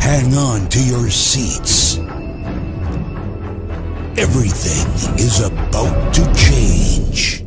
Hang on to your seats. Everything is about to change.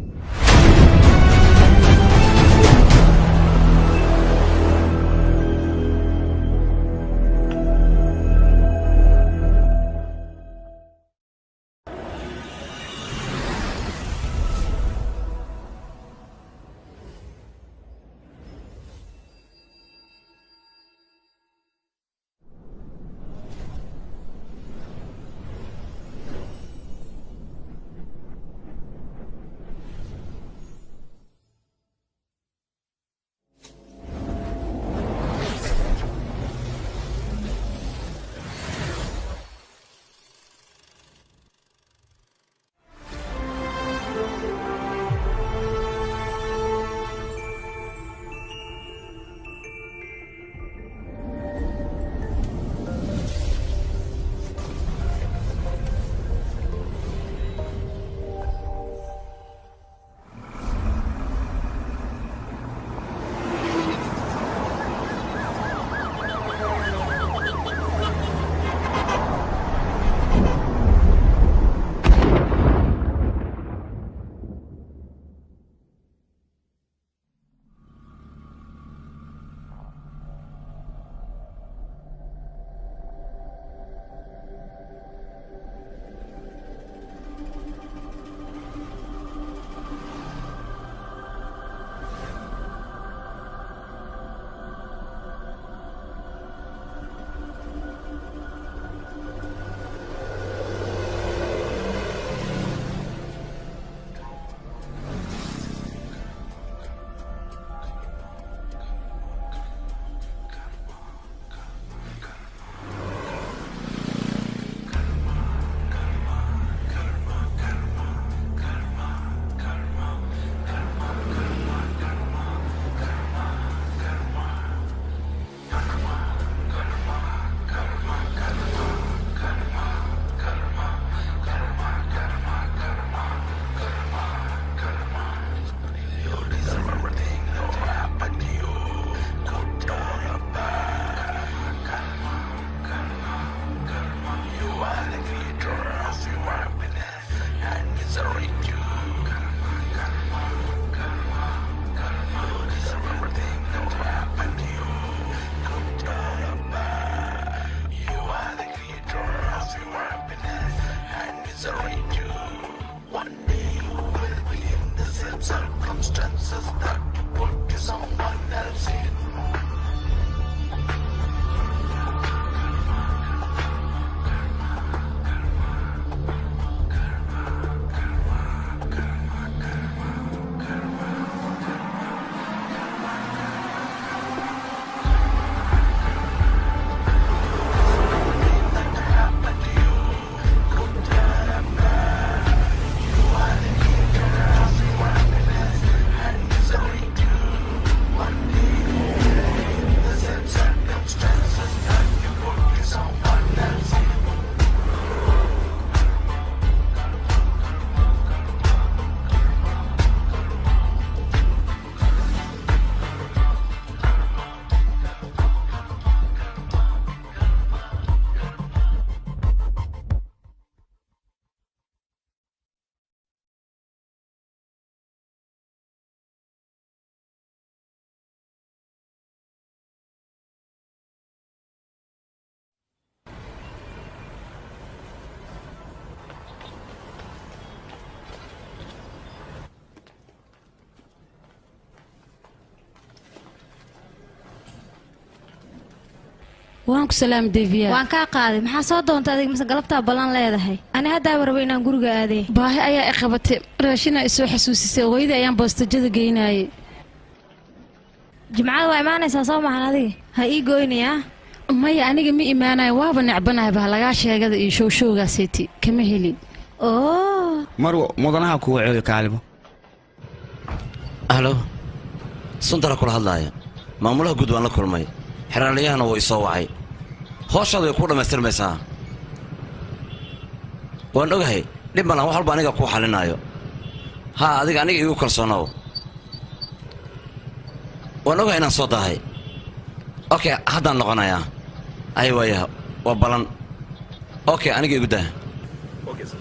Waan ku salaam Deviya. Waan ka qaaday. Maxaa soo doontay adiga mise galabta balan leedahay? Ani hadda rabo inaan guriga aaday. Baahi ayaa i qabatay. Raashina i soo xasuusisay hooyada ayaan boostajada geynayay. Jimcada waa imaanaysaa soo maahan adiga? Ha ii goynaya? Maya aniga ma imaanayo, waaba necbanahay bah lagaa sheegada iyo showshowgaaseti kama helin. Oo. Marwo mudanaha kuwa ceeyo kaalmo. Halo. Sundara kula hadlaaya. Maamulaha guud waan la kulmay. Xeraaliyahana wuu isoo wacay. Hooshadu way ku dhamaystirmaysaa. Waan ogahay dhib malan wax walba aniga ku xalinayo. Ha adiga aniga igu kalsoonow. Waan ogahay inaan soo daahay. Okay, haddaan noqonayaa. Ay waayaha waa balan. Okay, aniga igu daa. Okay sir.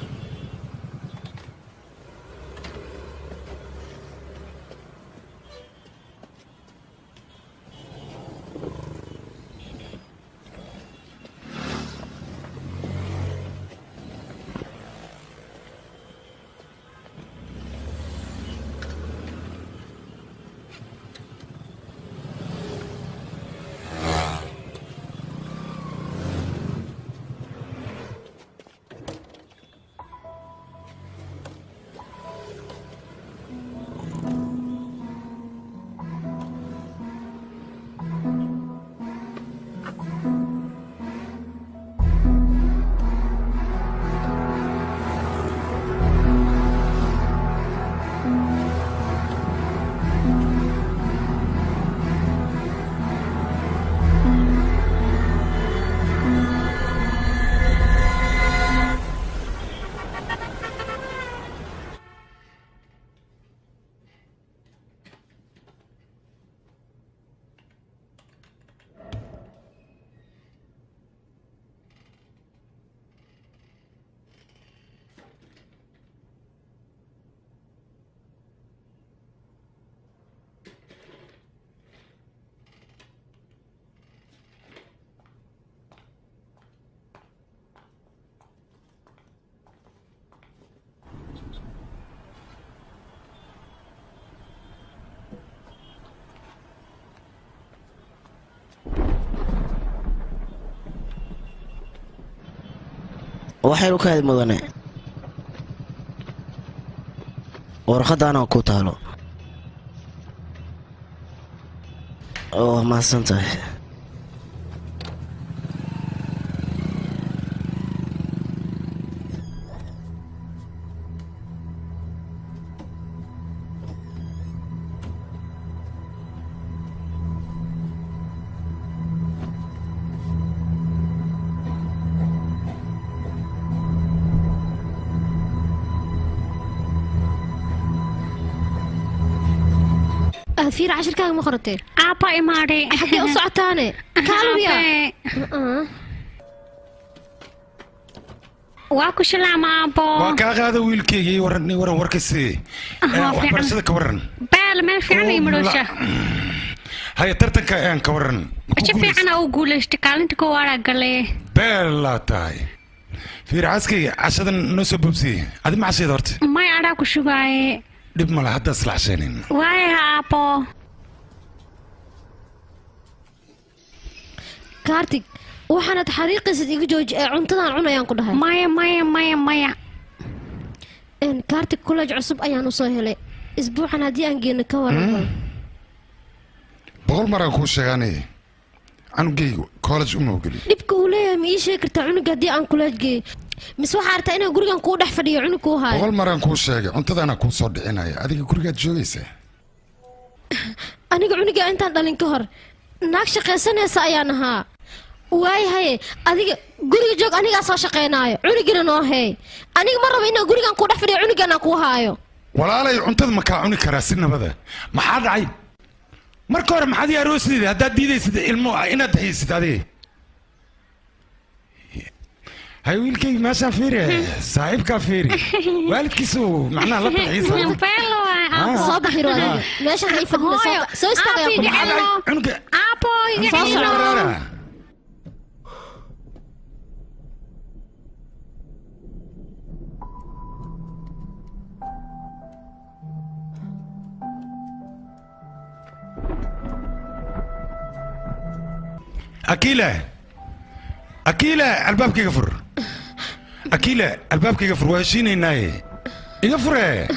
Waxaynu ka mudane warqadaana ku taalo oo mahadsantahay. Fiir cashirkaaga ma qoratay? Aabba imaadhay. Xaggee u socotaane? Kaalmiya. Waa ku salaama aabbo. Waa kaa qaada wiilkaygii waran waran warkasi. Waxbarashada ka waran. Baal meel fiican ii marosha. Haya tartanka aan ka waran. Si fiican u guulaystay kaalinta koowaad galay. Beel la tahay. Fiir caskayga cashadan noo soo bobsiyey. Adi ma casheed horta? May adaa ku shugaaye. Dhib ma laha hadda isla casheenin. Waaya aabbo. Kartik, waxaanad xariiqisid iga jooji ee cuntadan cunayaan ku dhahay. Maya maya maya maya. Kartik college cusub ayaan u soo helay. Isbuucan haddii aan geeno ka waran. 100 mar aan kuu sheegaanay. Canugaygu college uma ogoli. Dhibka uu leeyahay ma ii sheegi kartaa cunuga haddii aan college geeyo? Mise waxaa artaa inaan gurigan kuu dhex fadhiyo cunug kuu haayo? 100 mar aan kuu sheegay cuntadaana kuu soo dhicinaya. Adiga gurigaad joogaysaa. Aniga cunuga intaan dhalin ka hor naag shaqaysanaysa ayaan ahaa. Waayahay adiga guriga joog anigaa soo shaqaynaayo cunugina noo heey. Aniga ma rabo inaan gurigan kuu dhex fadhiyo cunugana kuu haayo. Walaalay cuntada ma kaa cuni karaa si nabada. Maxaa dhacay? Marka hore maxaad ii aroosleedahay haddaad diidaysid ilmo inaad haysid adiga? Hay wiilkayga meeshaan fiiri saaxiibkaa fiiri waalidkiisu macnaha la dalxiisa. Soo baxiro adiga meeshaan ha ii fadhina soo istaagayaan ku dhahay. Cunuga aabbo iga celino. Akila Akila albaabka iga fur. Akila albaabka iga fur waa heshiinaynaaye iga fure.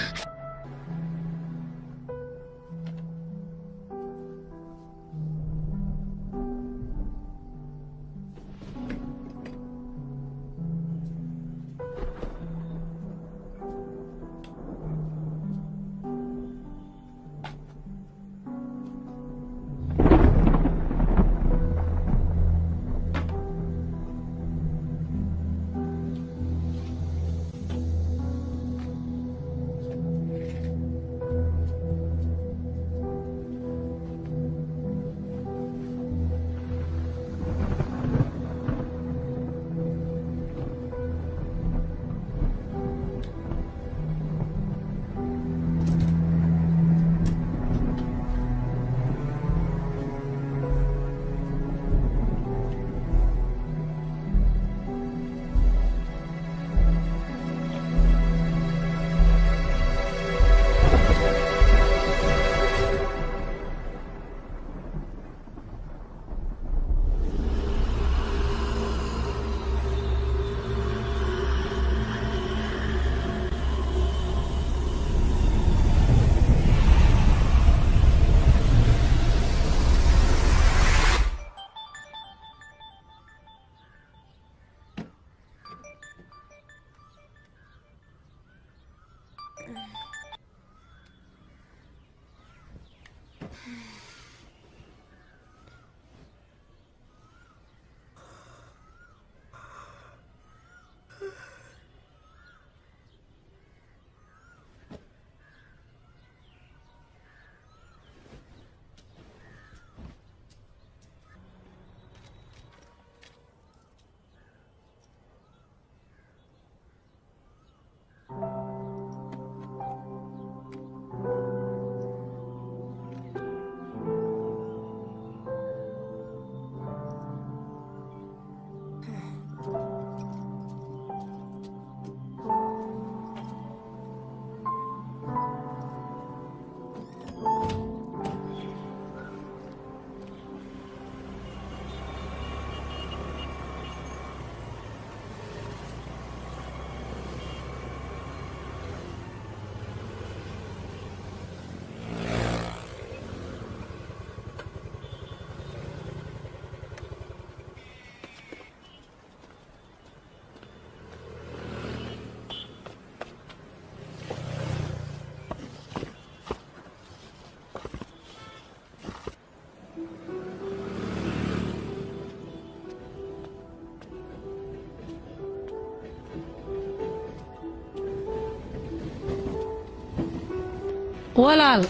Walaal,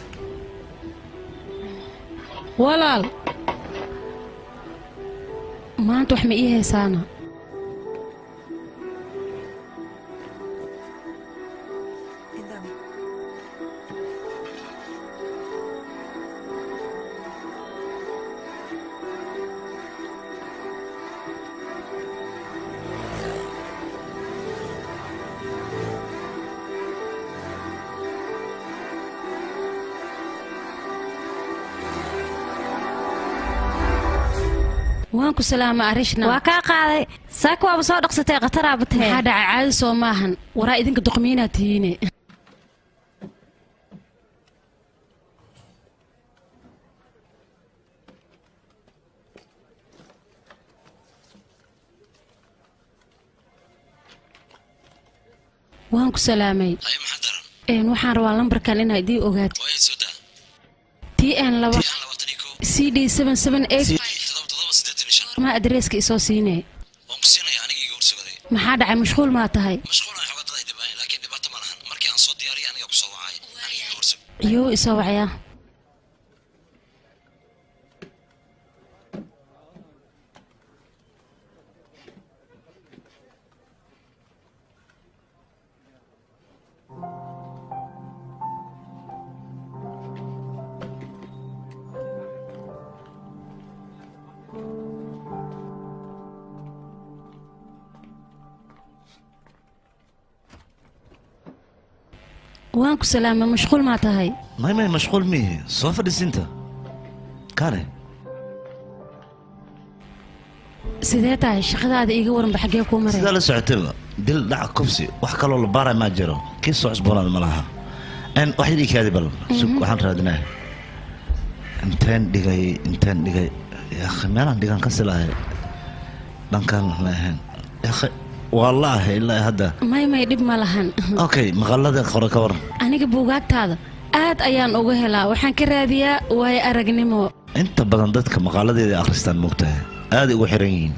walaal, maanta wax ma ii haysaana? Waan ku salaama Arishna. Waa kaa qaaday. Saaka waaba soo dhaqsatay, khataraaba tahay. Maxaa dhacay? Caadi soo maahan. Waraa idinka doqmiinaa tihiine. Waan ku salaamay. Waxaan rabaa lambarkan inaa idii ogaato. TN 2 CD 778. Ma adreeska isoo siinee? Maxaa dhacay? Mashquul maa tahay? Iyuu isoo wacayaa. Waan ku salaamay. Mashquul maa tahay? May, may, mashquul miihi. Soo fadhiisinta kale. Sidee tahay shaqadaada? Iiga waranba, xaggee kuu maray? Sidaa la socotayba, dil, dhac, kufsi, wax kaloo la baaray maa jiro. Kii soo cusboonaad ma laha. Wax yar ii kaadi bal. Sug, waxaan raadinaya. Inteen dhigay? Inteen dhigay yaakhi? Meelaan dhigan kasi lahay, dhankaan ma ahayn yaakhi, wallaahi ilaa hadda. May, may, dhib ma lahan. Okay, maqalada qore ka waran? Aniga buugaagtaada aad ayaan uga helaa. Waxaan ka raadiyaa waayo aragnimo. Inta badan dadka maqaaladeeda akhristaan, moogtahay, aaday ugu xiran yihiin.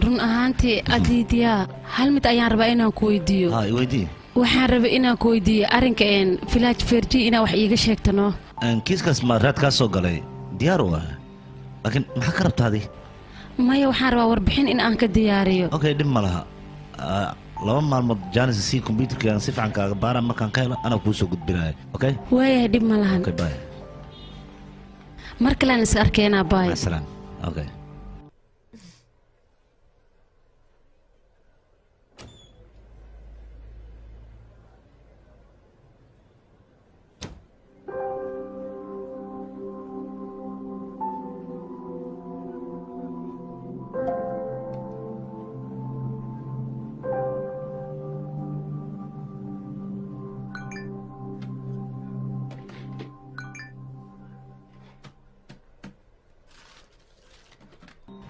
Run ahaantii, Adiidyaa, hal mid ayaan rabaa inaan ku weydiiyo. Ha, iweydii. Waxaan rabay inaan ku weydiiyo arrinka Village Verji, inaa wax iiga sheegto noo. Kiiskaas ma raad kaa soo galay? Diyaar u ah, laakiin maxaa ka rabtaa adi? Maya, waxaan rabaa warbixin in aan ka diyaariyo. Okay, dhib ma laha. 2 maalmood janis si computerka aan si fiican kaaga baara. Markaan ka helo anaa kuu soo gudbinaya, okay? Waayahay, dhib ma lahan. Okay, bye. Mar kalean is arkeenaa, bye. Macsalaam, okay.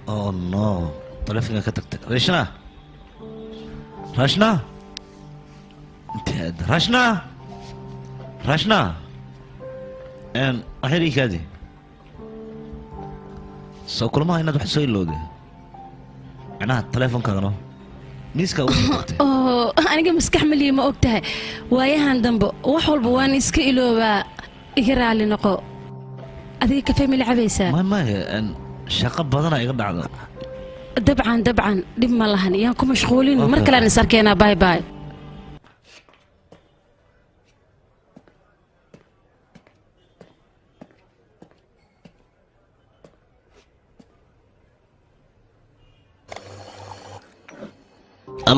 Oh no, taleefanka ka tagtay. Rashna, Rashna, inteed? Rashna, Rashna, waxyar ii kaadi. Soo kulmaha inaad wax soo ilowday, macnaha taleefonkaagano miiska ugu soo tagtay. Oo aniga maskax maliya, ma og tahay? Waayahan dambe wax walba waan iska iloobaa. Iga raali noqo. Adiga kafee ma la cabaysaa? May, may, shaqo badana iga dhacda. Dabcan, dabcan, dhib ma lahan. Yaan ku mashquulin. Mar kalean is arkeenaa, bye bye.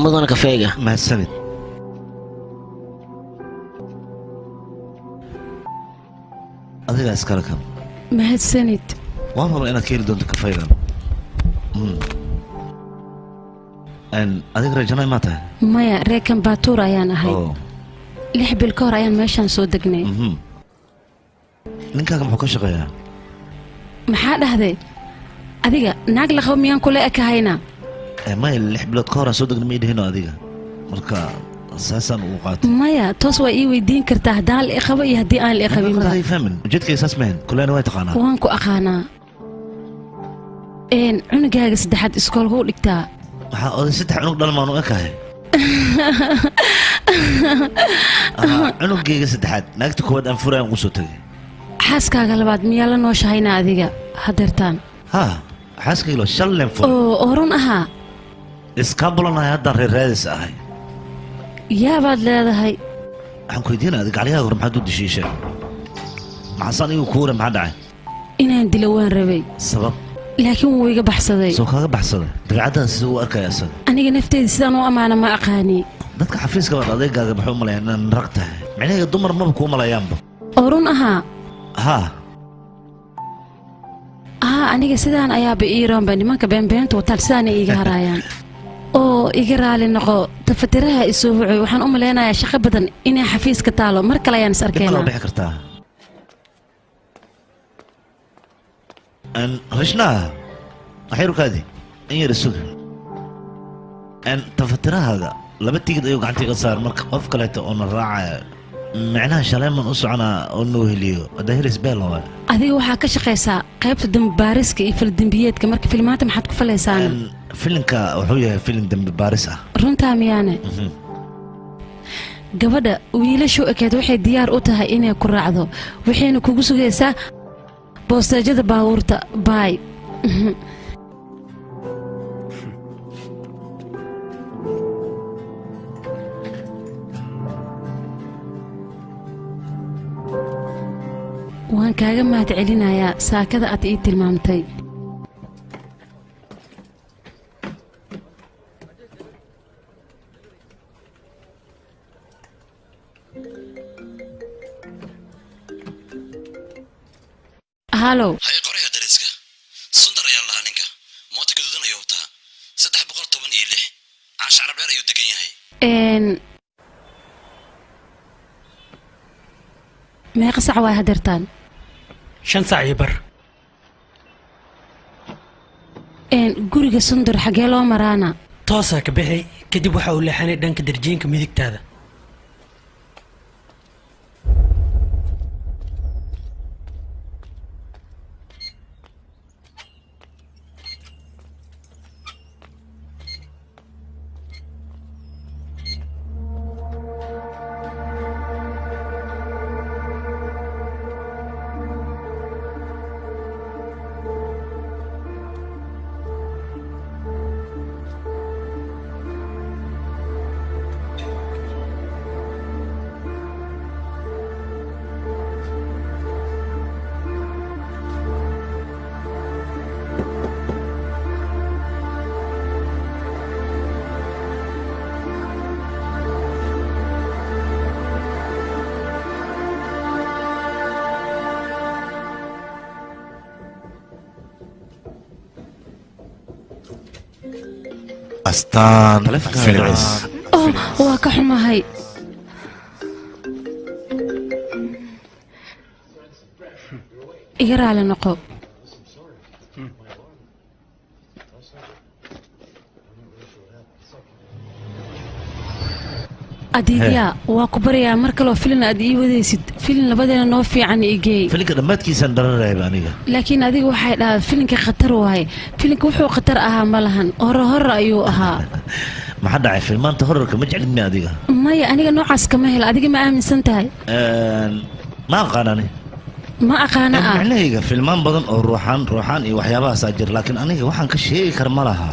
Mudana, kafeega. Mahadsanid. Adigaa iskale kan. Mahadsanid. Waan rabaa inaad ka heli doonto kafeegan. Adiga reer maa tahay? Maya, reer Kambaatuur ayaan ahay. Oh. 6 bil ka hor ayaan meeshaan soo degnay. Ninkaaga muxuu ka shaqeeyaa? Maxaa dhahday adiga? Naag la qabo miyaan kula ekahayna? Maya, 6 bilood ka hor aan soo degnay ma ii dhihino adiga, marka saasaan ugu qaatay. Maya, toos waa ii weydiin kartaa haddaan la iqabo iyo haddii aan la iqabinba. Ay fahmin, ujeedkayga saas mahan. Kuleena way taqaanaa. Waan ku aqaanaa. Cunugaaga saddexaad iskoolka u dhigtaa? Waxaa oday saddex cunug dhalmaan u ekahay. Cunugayga saddexaad naagta koowaad aan furayaan ugu soo tagay. Xaaskaaga labaad miyaa la nooshahayna adiga hadeertaan? Haa, xaaskayga shan leen furay. Oo run ahaa. Iskaabulanahay haddaan reer raadis ahay. Yaabaad leedahay. Waxaan ku weydiinaya adiga gacliyahaaga hore maxaad u dishiishay? Maxaasaan igu kuure maxaa dhacay? Inaan dilo waan rabay. Sabab? Laakiin wuu iga baxsaday. Soo kaaga baxsaday? Dabeecaddaada siduu u arkaya isaga? Aniga nafteyda sidaan u ammaana ma aqaani. Dadka xafiiska baad adeegaaga maxuu u malayaa inaan rag tahay? Micnahayga dumar maba kuu malayaanba. Oo run ahaa. Haa. Haa, aniga sidaan ayaaba iiroonba nimanka beenbeenta wataan sidaanay iiga haraayaan. Oo iga raali noqo tafatiraha isoo wuxuu waxaan u maleynayaa shaqo badan inay xafiiska taalo mar kale ayaan is arkaynaa. Bixi kartaa. Rishna waxay rukaadi in yar isuga. Tafatirahaaga 2 tigid ayuu gacanta iga saar marka qof kaleeto oo na raacaya micnaha shalayman u soconaa oo noo heliyo haddaa helis beel waay. Adiga waxaa ka shaqaysaa qaybta dambi baariska iyo faldembiyeedka marka filmaanta maxaad ku falaysaana? Filimka wuxuu yahay filim dambi baaris ah. Runtaa miyaane? Gabadha wiilashu ekeed waxay diyaar u tahay inay ku raacdo waxayna kugu sugaysaa boosteejada baabuurta. Baay. Waan kaaga mahad celinayaa saakada aad ii tilmaamtay. Halo. Hay qoraya dariska. Sundar ayaa lahaa ninka. Mooto gaduudan ayuu wataa. 316. Caasha carabdheer ayuu degan yahay. Meeqa sac waay hadeertaan? 5 saac iyo bar. Guriga Sundar xagee loo maraana? Toosaa ka bixi kadib waxa uu leexanay dhanka darjiinka midigtaada. Astaan Films. Oh, waa ka xumahay. Iga raali noqo. Adiidyaa waa ku baryaa mar kaloo filin aad ii wadaysid filin labadeena noo fiican igeey. Filinka dhammaadkiisaan dararayba aniga. Laakiin adiga waxay dhahaa filinka khatar waaye. Filinka wuxuu khatar ahaa ma lahan hore hore ayuu ahaa. Maxaa dhacay filmaanta horarka ma jeclid mi adiga? Maya aniga noocaas kama helo. Adiga ma aaminsan tahay? Ma aqaan ani. Ma aqaana ah. Macnahayga filmaan badan oo ruuxaan iyo waxyaabahaasaa jira laakiin aniga waxaan ka sheegi kara ma laha.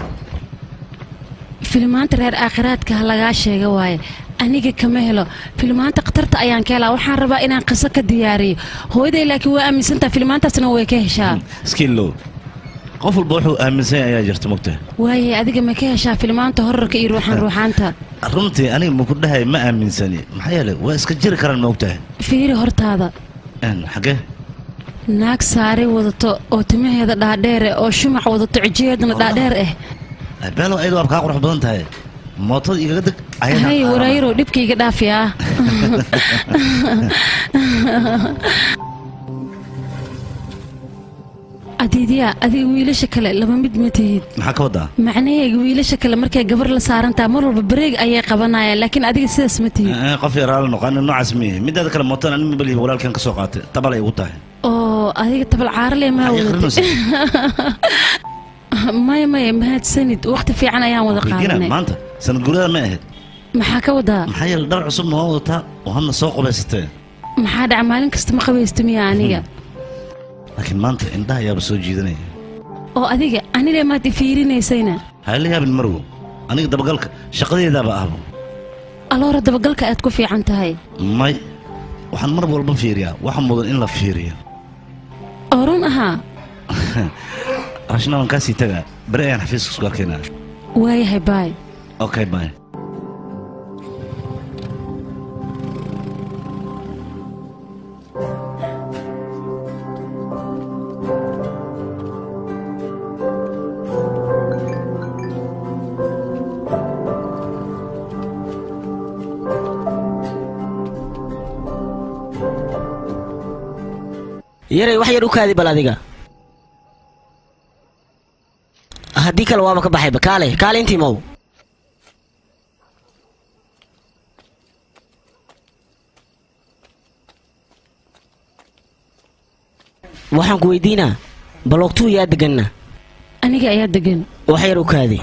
Filmaanta reer aakhiraadka ha lagaa sheega waaye. Aniga kama helo filmaanta khatarta ayaan ka helaa. Waxaan rabaa inaan qiso ka diyaariyo hooyaday laakiin waa aaminsantaha filmaantaasna way ka heshaa. Skillow qof walba wuxuu aaminsan yahay ayaa jirta mugtahay. Waaye adiga ma ka heshaa filmaanta horarka iyo ruuxaanta? Runtii aniga ma ku dhahay ma aaminsani maxaa yeelay waa iska jiri karaan ma ogtahay. Fiiri hortaada. Xagee? Naag saari wadato oo timaheeda dhaadheer oo shumac wadato cijiheedana dhaadheer ah. Beelo ayadu waa kaa qurux badan tahay. Mootada igaga deg. Hay warayro dhibkayga dhaafiyaa. Adiidyaa adiga wiilasha kale laba mid ma tihid. Maxaa ka wadaa? Macnahayga wiilasha kale markay gabar la saarantaa mar walba bareeg ayay qabanayaan laakiin adiga sidaas ma tihid. Qof yaraala noqon noocaas miye. Midaada kale mootada ani mabalihi walaalkan ka soo qaatay tabalay ugu tahay. Oo adiga tabal caarale ma wadatay. Maya maya mahadsanid waqti fiican ayaan wada qaadanay. Maanta sanad guurada ma ahayd? Maxaa ka wadaa? Maxaa yeelay dhar cusubna waa wadataa oo hadna soo qubaysatee. Maxaa dhaca maalin kasta ma qabaysto miya aniga? Laakiin maanta indhaha ayaaba soo jiidanaya. Oo adiga anile maad i fiirinaysayna? Ha la yaabin marwo, aniga dabagalka shaqadeedaaba ahbo. Aloora dabagalka aad ku fiican tahay. May, waxaan mar walba fiiriyaa waxa mudan in la fiiriyo. Oo run ahaa. Rashna waan kaasii tagaa, beri ayaan xafiiska isku arkaynaa. Waayahay, baay. Okay, bye. Yaray wax yar u kaadi bal adiga. Haddii kale waaba ka baxayba. Kaale kaale intii mow. Waxaan ku weydiinaa baloogtuu yaa deganna? Aniga ayaa degan. Wax yar u kaadi.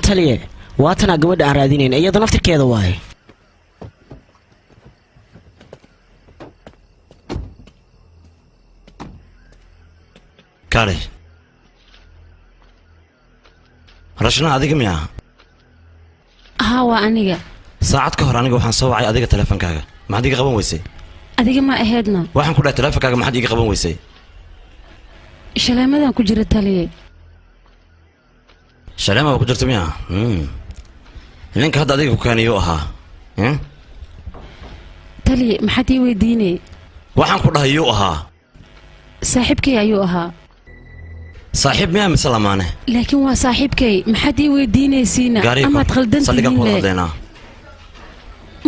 Taliye, waatanaa gabadha aan raadinayn, iyadoo naftirkeeda waaye. Kaale Rashna, adiga miya? Haa, waa aniga. Saacad ka hor aniga waxaan soo wacay adiga teleefankaaga, maxaad iga qaban weysay? Adiga ma ahaydna. Waxaan ku dhahay teleefankaaga maxaad iga qaban weysay? Shaleemadan ku jira taliye. Shaleema waa ku jirta miya? Ninka hadda adiga ku keenayuu ahaa? Taliye, maxaad ii weydiinay? Waxaan ku dhahay yuu ahaa? Saaxiibkay ayuu ahaa. Saaxiib miyaa mise lamaane? Laakiin waa saaxiibkay, maxaad ii weydiinaysiina? Amaad khaldan saldhigan ku wada tihiin le. Hadlaynaa.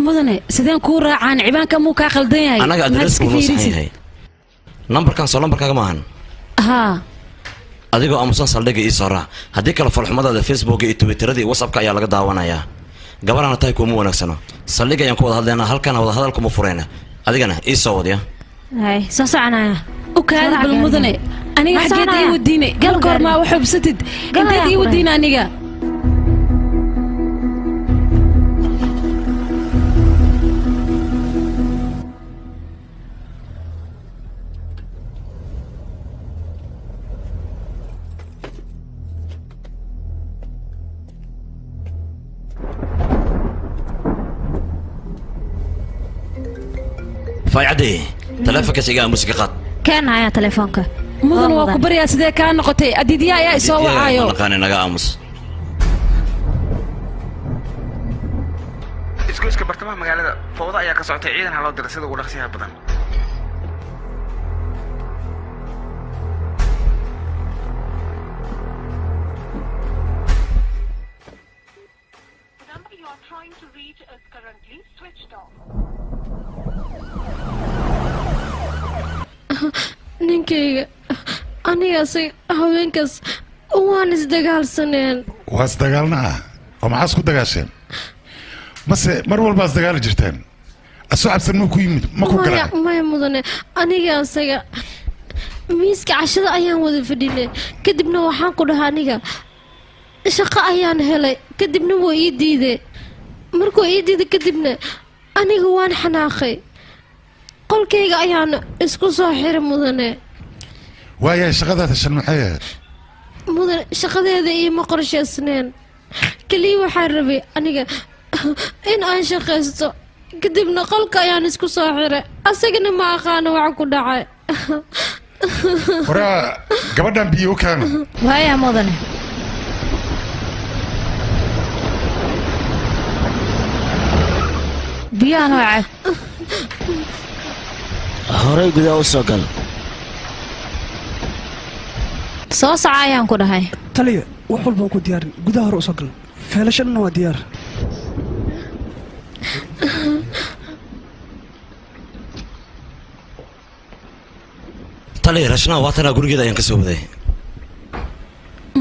Mudane, sideen kuu raacaan? Cibaanka muu kaa khaldan yahay? Annaga Maxaad adreesku iska noo saxan fiirisid? yahay. Nambarkan soo lambarkaaga maahan. Haa. Adigoo aamusan saldhigga ii soo raac, haddii kale falxumadaada Facebooka iyo Twitterada iyo WhatsAppka ayaa laga daawanayaa. Gabarana tahay kuuma wanaagsano. Saldhigga ayaan ku wada hadlaynaa, halkana wada hadal kuma fureyna. Adigana ii soo wadya. Hay, soo soconaya. U kaadi bal mudane, aniga Ma xaggeed ii soconaya? wadiinay? Gal Gal goor maa gaari. wax hubsatid? Gal Inteed ayaan ii ku wadiina aniga? Faaycadey, taleefankaas iga aamusi ka qaad. Keen haya telefoonka. Mudan, waa ku baryaa, sidee kaa noqotay? Adiidya ayaa isoo wacaayo. Naqaani, naga aamus. Isgoyska bartamaha magaalada fowdo ayaa ka socotay, ciidan ha loo diray sida ugu dhaqsiyaha badan. Ninkayga aniga isaga haweenkaas waan isdagaalsaneen. Waa isdagaalnaa oo maxaa isku dagaasheen? Mase mar walbaa isdagaali jirteen? Asoo cabsan muu ku yimid, ma ku Maya, garaacay? maya mudane, aniga isaga miiska cashada ayaan wada fadhinay, kadibna waxaan ku dhahaa aniga shaqo ayaan helay, kadibna wuu ii diiday. Markuu ii diiday kadibna aniga waan xanaaqay, qolkayga ayaan isku soo xiray mudane. Waayahay, shaqadaada shan maxay ahayd? Mudane, shaqadeeda iima qorshaysneen, keliya waxaan rabay aniga in aan shaqaysto, kadibna qolka ayaan isku soo xiray, asagana ma aqaano waxa ku dhacay. Horaa gabadhan biyo u keena. Waaya mudane. Biyahan waa cab. Horay gudaha u soo gal. Soo soco ayaan ku dhahay. Taliya, wax walba waan ku diyaarin, gudaha hore usoo gal, feelashadana waa diyaar. Taliya, Rashnaa waatanaa, gurigeeda ayaan ka soo waday.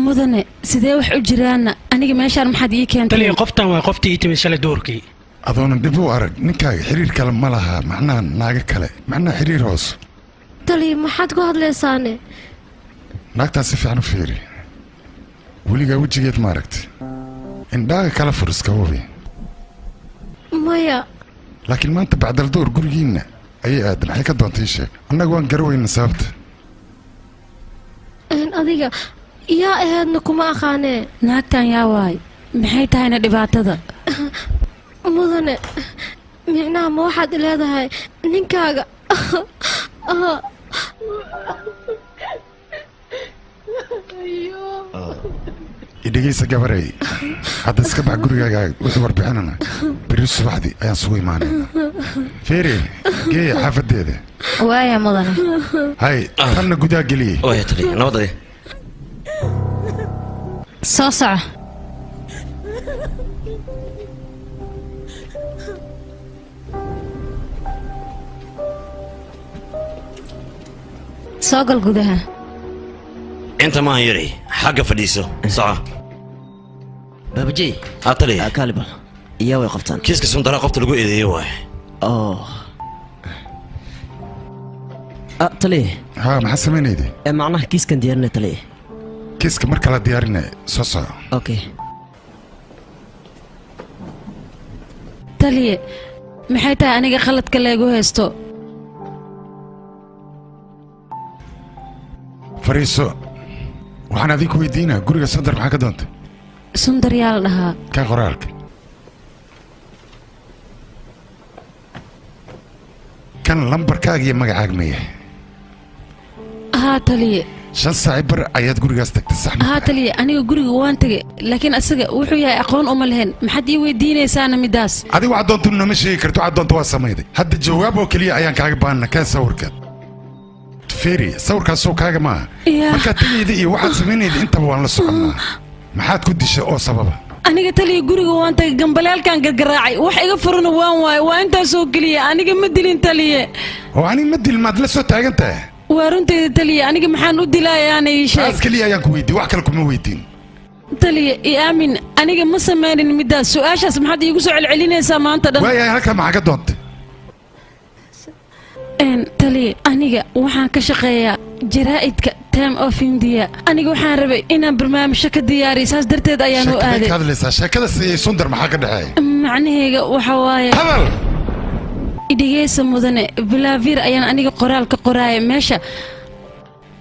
Mudane, sidee wax u jiraanna? Aniga meeshaan maxaad ii keentay? Taliya, qoftan waa qoftii ii timid shalay duhurkii. Adoonan dhib u arag, ninkaaga xiriir kale ma laha, macnaha naago kale, macnaha xiriir hoos? Taliya, maxaad ku hadlaysaane? Naagtaas si fiican u fiiri, weligaa wejigeed ma aragti? Indhaaga kala fur iska hubi. Maya. Laakiin maanta bacdal door gurigiinna ayay aadan maxay ka doontay sheeg. Annagu waan garaweyna sababta. Adiga yaa ahaydna kuma aqaanee. Naagtan yaa waay. Maxay tahayna dhibaatada? Mudane, micnaha ma waxaad leedahay ninkaaga? Idhegeysa gabarey, hadda iska bax gurigaaga wixii warbixinana berri subaxdii ayaan sugu imaanayna. Feeri, geeya xaafadeeda. Waaya mudane. Hay, tanna gudaha geliye. Waaya taliya, nabadadi. Soo soco. Soo gal gudaha. Inta maahan yari, xagga fadhiiso. Soco. Baabajey. Haa taliya. Kaalibal. Iyaa way qabtaan. Kiiska Sundara qofta lagu eedeeyey waaye. Oh. Taliya. Haa, maxaa samaynayday? Macnaha kiiskan diyaarinay taliya. Kiiska mar kala diyaarinay, soo soco. Okay. Taliya, maxay tahay aniga khaladka leegu haysto? Fariiso. Waxaan adinku weydiinaa guriga Sundar maxaa ka doontay? Sundar yaa la dhahaa. Ka qoraalka. Kan lambarkaaga iyo magacaaga ma yahay? Haa taliye. 5 saac bar ayaad gurigaas tagtay sax ma? Haa taliye, aniga guriga waan tagay, laakiin asaga wuxuu yahay aqoon uma lahayn. Maxaad ii weydiinaysaana midaas? Adiga waxaad doonto nama sheegi karto, waxaad doonto waa samayday. Hadda jawaab oo keliya ayaan kaaga baahana. Kaa sawirka. Feeri, sawirkaas soo kaaga maaha. Markaad tagayda iyo waxaad samaynayda intaba waan la soconnaa. Maxaad ku dishay oo sababa? Aniga taliya guriga waan tagay, gambaleelkan gargaraacay, wax iga furana waan waaye, waa intaasoo keliya. Aniga ma dilin taliye. Oo aniga ma dilin, maad la soo taagan tahay? Waa runtayda taliye, aniga maxaan u dilayaana ii sheeg. Taas keliya ayaan ku weydiiyey, wax kale kuma weydiin. Taliye, i aamin, aniga ma samaynin midaas. Su'aashaas maxaad iigu soo celcelinaysaa maanta dhan? Waayahay, halkaa maxaa ka doontay? Taliye, aniga waxaan ka shaqeeyaa jaraa'idka Time of India. Aniga waxaan rabay inaan barnaamijyo ka diyaariyo, saas darteed ayaan u Sheekadee aaday. ka hadlaysaa? Sheekada siiyey Sundar maxaa ka dhexeeya? Macnahayga waxa waaye. Hadal! Idhegeysa mudane, Bilaavir ayaan aniga qoraal ka qoraaya meesha.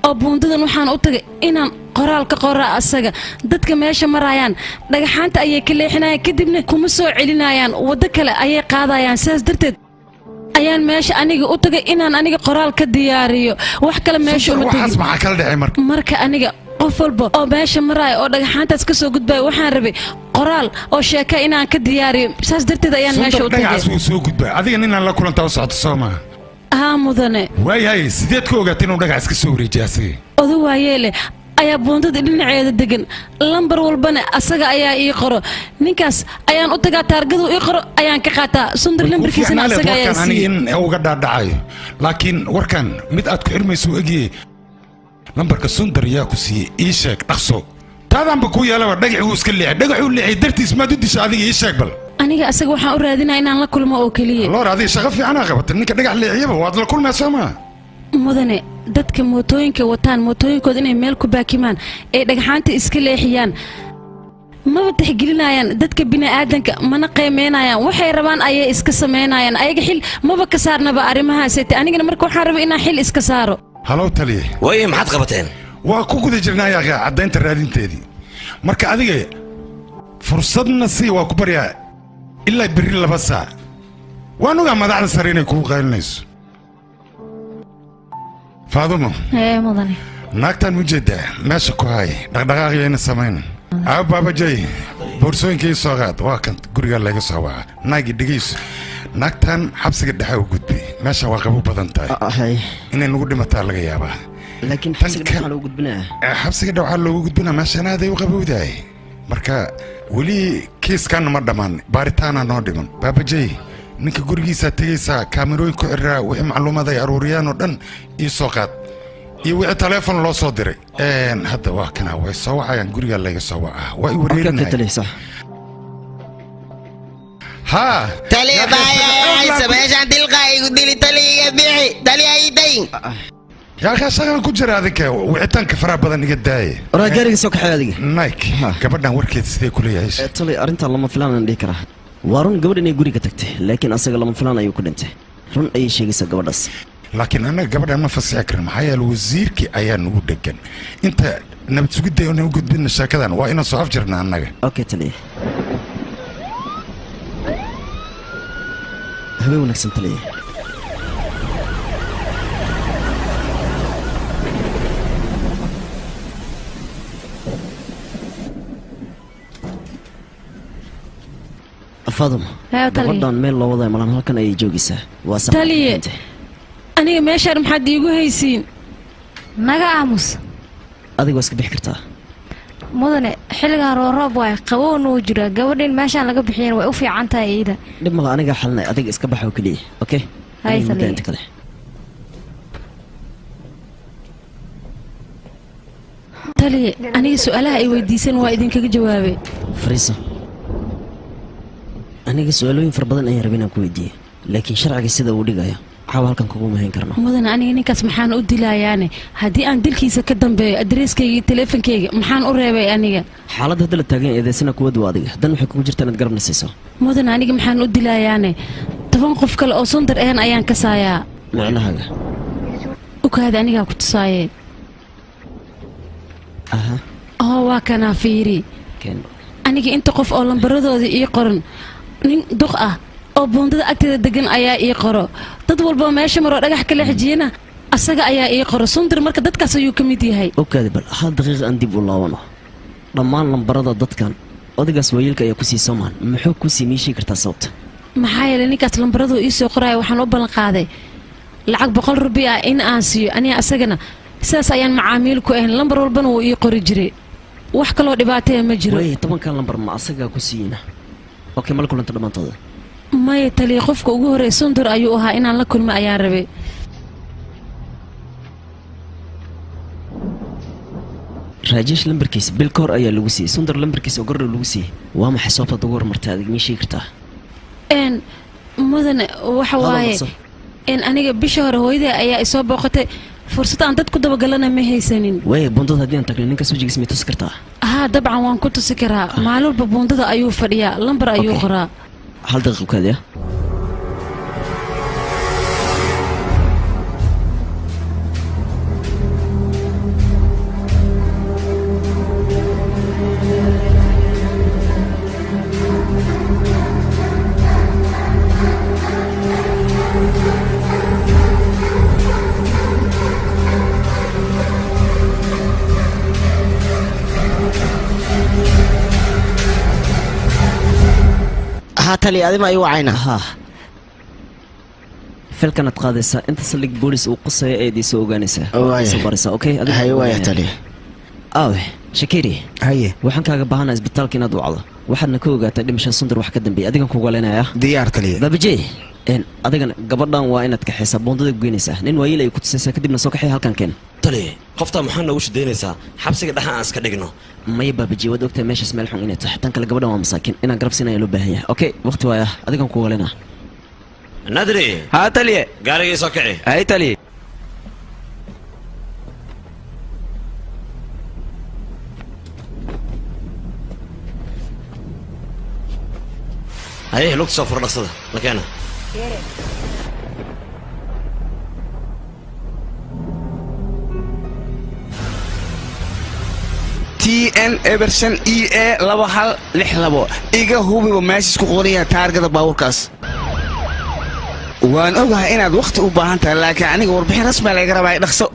Oo buundadan waxaan u tagay inaan qoraal ka qoraa asaga. Dadka meesha marayaan dhagaxaanta ayay ka leexinayaan, kadibna kuma soo celinayaan, waddo kale ayay qaadayaan. Sidaas darteed ayaan meesha aniga u tagay inaan aniga qoraal ka diyaariyo. Wax kale meesha uma Waxaas tegin. maxaa kala dhacay marka? Marka aniga qof walba oo meesha maraya oo dhagaxaantaas ka soo gudbaya waxaan rabay qoraal oo sheeka inaan ka diyaariyo. Saas darteed ayaan meesha Sundar u tagay. dhagaxaas wuu soo gudbaa. Adiga ninaan la kulantaa u socoto soo maaha? Haa mudane. Waayahay, sideed ku ogaatay inuu dhagax iska soo wareejiyay asaga? Odo waayeele ayaa buundada dhinaceeda degan, lambar walbana asaga ayaa ii qoro. Ninkaas ayaan u tagaa, taargadu ii qoro ayaan ka qaataa. Sundar lambarkiisana asaga ayaa warkan aniga siiyey. in uga dhaadhacayo, laakiin warkan mid aad ku xirmayso u egyahay. Lambarka Sundar yaa ku siiyey? Ii sheeg dhaqso. Taadaanba kuu yeelaba dhagaxii wuu iska leexay. Dhagaxuu leexay dartiis maad u dishay adiga? Ii sheeg bal. Aniga asaga waxaan u raadinaya inaan la kulmo oo keliya. Loor, adiga shaqo fiican aa qabatay. Ninka dhagax leexiyaba waad la kulmaya soo maa? Mudane, dadka mootooyinka wataan mootooyinkooda inay meel ku baakimaan ay dhagxaanta iska leexiyaan maba tixgelinayaan dadka bini'aadanka, mana qiimeynayaan. Waxay rabaan ayay iska samaynayaan, ayaga xil maba ka saarnaba arrimahaasete. Anigana marka waxaan rabay inaan xil iska saaro. Halow taliye. Waaye, maxaad qabateen? Waa ku guda jirnaa yaaqaa caddaynta raadinteedii. Marka adiga fursadna sii, waa ku baryaa ilaa berri 2 saac. Waan ogaa madaxda sare inay kugu qaylinayso. Faadumo. Ee mudane. Naagtaan mujeedaa meesha ku hay dhaqdhaqaaqyayna samayn. Aa baabajay, boorsooyinka ii soo qaad. Waa kan gurigaa laga soo waca. Naagi dhegeyso, naagtan xabsiga dhexe u gudbay. Meesha waa qabo badan tahay, inay nagu dhimataa laga yaabaa. Laakiin xabsiga dhexe waxaa loogu gudbinaa. Xabsiga dhexe waxaa loogu gudbinaa meeshaan aaday u qabowdahay. Marka weli kiiskanna ma dhammaan, baaritaana noo dhiman. Baabajay, ninka gurigiisaa tegaysaa, kaamirooyin ku xiraa, wixii macluumaad ay aruuriyaan oo dhan ii soo qaad iyo wixii taleefon loo soo diray. Hadda waa kana, way soo wacayaan, gurigaa layga soo wacaa, waa i wareerinaya. Haa Taliya baayaysa meeshaan dilqa igu dili, taliya iga bixi, taliya ii dayn. Yaa akhi shaqan ku jira adinka wicitaanka faraha badan iga daaye. Oraa gaariga soo kaxay adiga. Nike gabadhan warkeed sidee ku leeyahay? Tali arrintan lama filaan aan dhihi karaa. Waa run gabadhan inay guriga tagtay, laakiin asaga lama filaan ayuu ku dhintay. Run ayay sheegaysaa gabadhaas. Laakiin annaga gabadhan ma fasixi karin maxaa yeelay wasiirkii ayaa nagu dhegan. Inta nabad sugidda inaan u gudbinna sheekadan waa inaan soo afjarna annaga. Okay taliye. Habeen wanaagsan taliye. Faaduma, gabadhan meel loo wadayo malan halkan ayay joogaysaa. Waa sax. Taliye, aniga meeshaan maxaad iigu haysiin? Naga aamus. Adiga waa iska bixi kartaa. Mudane, xilligan rooroob waay, qabowna wuu jiraa. Gabadhan meeshaan laga bixiyana way u fiican tahay iyada. Dhib mala aniga xalinay, adiga iska bax oo keliya. Okay? Hay taliye. Inta kale. Taliye, aniga su'aalaha ay weydiisan waa idinkaga jawaabay. Fariiso. Aniga su'aalooyin fara badan ayaan rabay inaan ku weydiiyo, laakiin sharciga sida uu dhigayo caawa halkan kugu mahayn karno. Mudane, aniga ninkaas maxaan u dilayaane? Haddii aan dilkiisa ka dambeeyo adreeskayga iyo taleefankayga maxaan u reebay aniga? Xaaladda hadda la taagan eedeysana kuwad waa adiga. Dan waxay kugu jirtaa inaad garabna siiso. Mudane, aniga maxaan u dilayaane? 10 qof kale oo Sundar ahan ayaan kasaayaa. Micnahaaga? Ukaada anigaa ku tusaaye. Aha. Oo waa kanaa fiiri. Aniga inta qof oo lambaradooda ii qoran nin duq ah oo buundada agteeda degan ayaa ii qoro. Dad walba meesha maroo dhagax kala xijiyana asaga ayaa ii qoro. Sundar marka dadkaas ayuu ka mid yahay. Okaadi bal hal daqiiq aan dib u laabano. Dhammaan lambarada dadkan odaygaas waayeelka ayaa ku sii soomaan. Muxuu ku sii miishii kartaa sababta? Maxaa yeelay ninkaas lambaradu ii soo qoraya waxaan u ballan qaaday lacag 100 rubi ah in aan siiyo aniga asagana sidaas ayaan macaamiil ku ahayn. Lambar walbana wuu ii qori jiray. Wax kaloo dhibaataya ma jiro. Way 10 lambar ma asagaa ku siiyina? Okay, ma la kulanta dhammaantooda? Maya taliye, qofka ugu horreeya Sundar ayuu ahaa inaan la kulmo ayaan rabay. Rajesh lambarkiisa bil ka hor ayaa lagu siiyey. Sundar lambarkiisa oo gordhow lagu siiyey. Waa maxay sababta ugu hormartay adig mii sheegi kartaa? Mudane, waxa waaye aniga bisha hore hooyaday ayaa isoo booqatay. Fursad aan dad ku dabagalana ma haysanin. Way buundada haddii aan tagno ninkaas wejigiisa may tusi kartaa? Haa, dabcan waan ku tusi karaa. Maalin walba buundada ayuu fadhiyaa, lambar ayuu qoraa. Hal daqiiq kaadiya. Tali adima ay wacayna. Ha. Filkan aad qaadaysaa inta saldhig boolis uu qosaya eed soo ogaanaysaa. Soo baraysaa, okay? Adiga hay waaya tali. Aawe, Shakiri. Haye. Waxaan kaaga baahanahay isbitaalka inaad wacdo. Waxaadna ka ogaataa dhimasha Sundar wax ka dambeeyay. Adigan kugu leynaya. Diyaar tali. Babajey. Adigan gabadhan waa inaad kaxaysaa buundada goynaysaa. Nin waayeel ay ku tusaysaa kadibna soo kaxay halkan keen. Tali, qofta maxaa noogu shidaynaysaa? Xabsiga dhaxa aan iska dhigno. Maya Babajey, waad ogtahay meeshaas meel xun inay tahay. Tan kale gabadhan waa masaakiin. Inaan garab siinaya loo baahan yahay. Okay, waqti waaya. Adigan kugu leynaa. Nadri. Ha taliye. Gaarigii soo kici. Hay taliye. Haye, lugta soo furo dhaqsada. La keena. TN Everson EA 2162 iga hubiba meesha isku qoraya taargada baabuurkaas. Waan ogahay inaad waqti u baahan tahay, laakiin aniga warbixin rasmi ah laga rabaa dhaqso.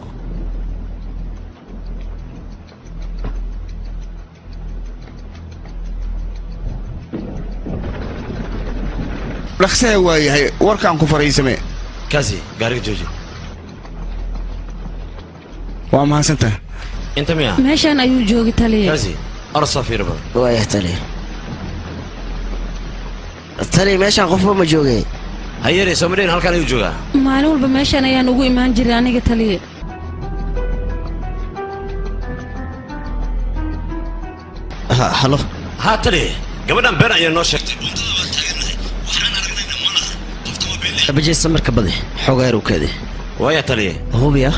Dhaqsee waa yahay warkaan ku fariisamay. Kaasi gaariga jooji. Waa mahadsantahay. Inta miya? Meeshaan ayuu joogay taliye. Kaasi arsa fiir badan. Waaya taliye. Taliye meeshaan qofba ma joogay. Hayere Soomaaliin halkan ayuu joogaa. Maalin walba meeshaan ayaan ugu imaan jiray aniga taliye. Ha, halo. Ha taliye, gabadhan been ayaa noo sheegtay. Buundada waa taagannahay. Waxaan aragnayna ma laha. Qofta waa been. Babajey samarka badi. Xogaa yar u kaadi. Waaya taliye. Hubiya.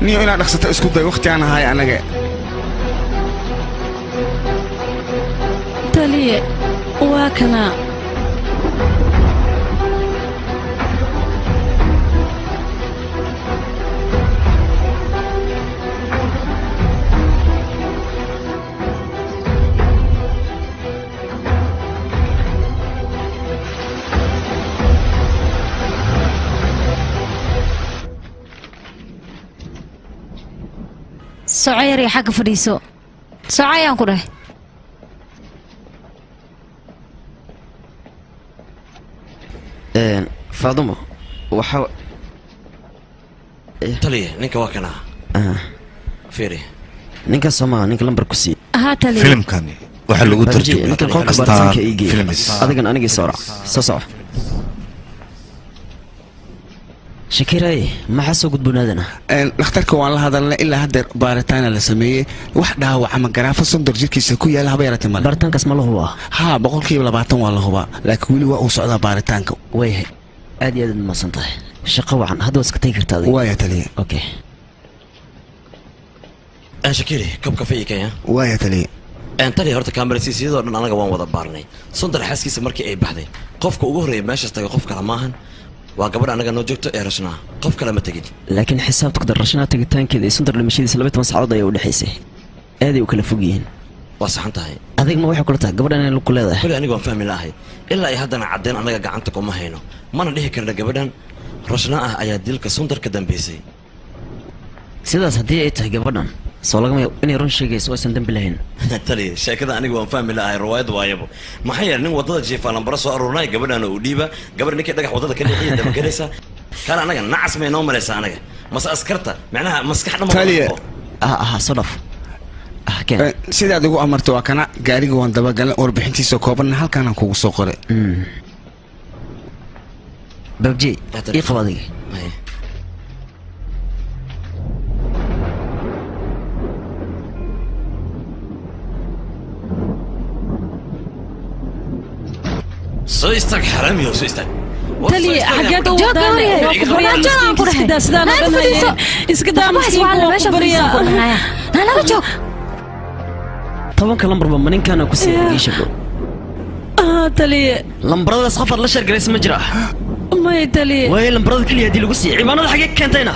Niyo inaad dhaqsato isku day waqti aan ahay anaga. Taliye waa kana. Soco yar iyo xagga fadhiiso. Soco ayaan ku dhahay. Faadumo waxa taliye ninka waa kana. Fiiri ninka Soomaa ninka lambar ku sii. Haa taliye. Filimkani waxa lagu tarjumay ninka qolka baaritaanka ii geey. Adigan anigii soo raac. Soo soco. Shakiray maxaa soo gudboonaadana? Dhakhtarka waan la hadalnay ilaa hadda baaritaan la sameeyay wax dhaawac ama garaafo Sundar jirkiisa ku yaala haba yaraatee male. Baaritaankaas ma la hubaa? Haa 20% waa la hubaa laakiin weli waa uu socdaa baaritaanka. Waayahay aad iyo aad u mahadsan tahay. Shaqo wacan hadda waa iska tagi kartaa adiga. Waaya taliye. Okay. Shakiri koob kafee ii keen. Waaya taliye. Taliye horta kaamirasiisyadoo dhan anaga waan wada baarnay. Sundar xaaskiisa markii ay baxday qofka ugu horreeya meeshaas tagay qof kale maahan. Waa gabadh anaga noo joogto ee Rashnaa qof kale ma tegin. Laakiin xisaabta ku dar Rashnaa tegitaankeeda iyo Sundar dhimashadiisa 12 saacadood ayaa u dhaxaysay. Aad ay u kala fog yihiin. Waa saxan tahay. Adig ma waxay kula tahay gabadhan inay lug ku leedahay? Kulli anigu waan fahmi lahay ilaa ay haddana caddeen anaga gacanta kuma hayno mana dhihi karna gabadhan Rashnaa ah ayaa dilka Sundar ka dambeysay. Sidaas haddii ay tahay gabadhan soo lagama yaabo inay run sheegayso oo aysan dambi lahayn. Taliye sheekada anigu waan fahmi lahay riwaayad waayabo. Maxaa yeelay nin wadada jiifa lambaro soo aruurinaya gabadhan uu dhiiba gabadh ninkii dhagax wadada ka leexiya dabagelaysa kaana anaga nacas may noo malaysaa anaga mase askarta macnaha maskax dhan. Taliye soo dhaf. Sidaad igu amarto waa kana gaariga waan dabagalnay warbixintiisa koobanna halkaanaan kugu soo qoray. Babji ii qaba adiga. Soo istaag xaramiyo soo istaag. Taliye xageed u wadaan waa ku baryaa miskiinka iska daa sidaan oo dhan haye. Iska daa miskiinka waa ku baryaa. Naga joog. 10 lambarba ma ninkaana ku siiyay ii sheego. Taliye lambaradaas qof aad la sheergalaysa ma jira? May taliye. Way lambarada kaliya haddii lagu siiyay ciwaanada xagee ka keentayna?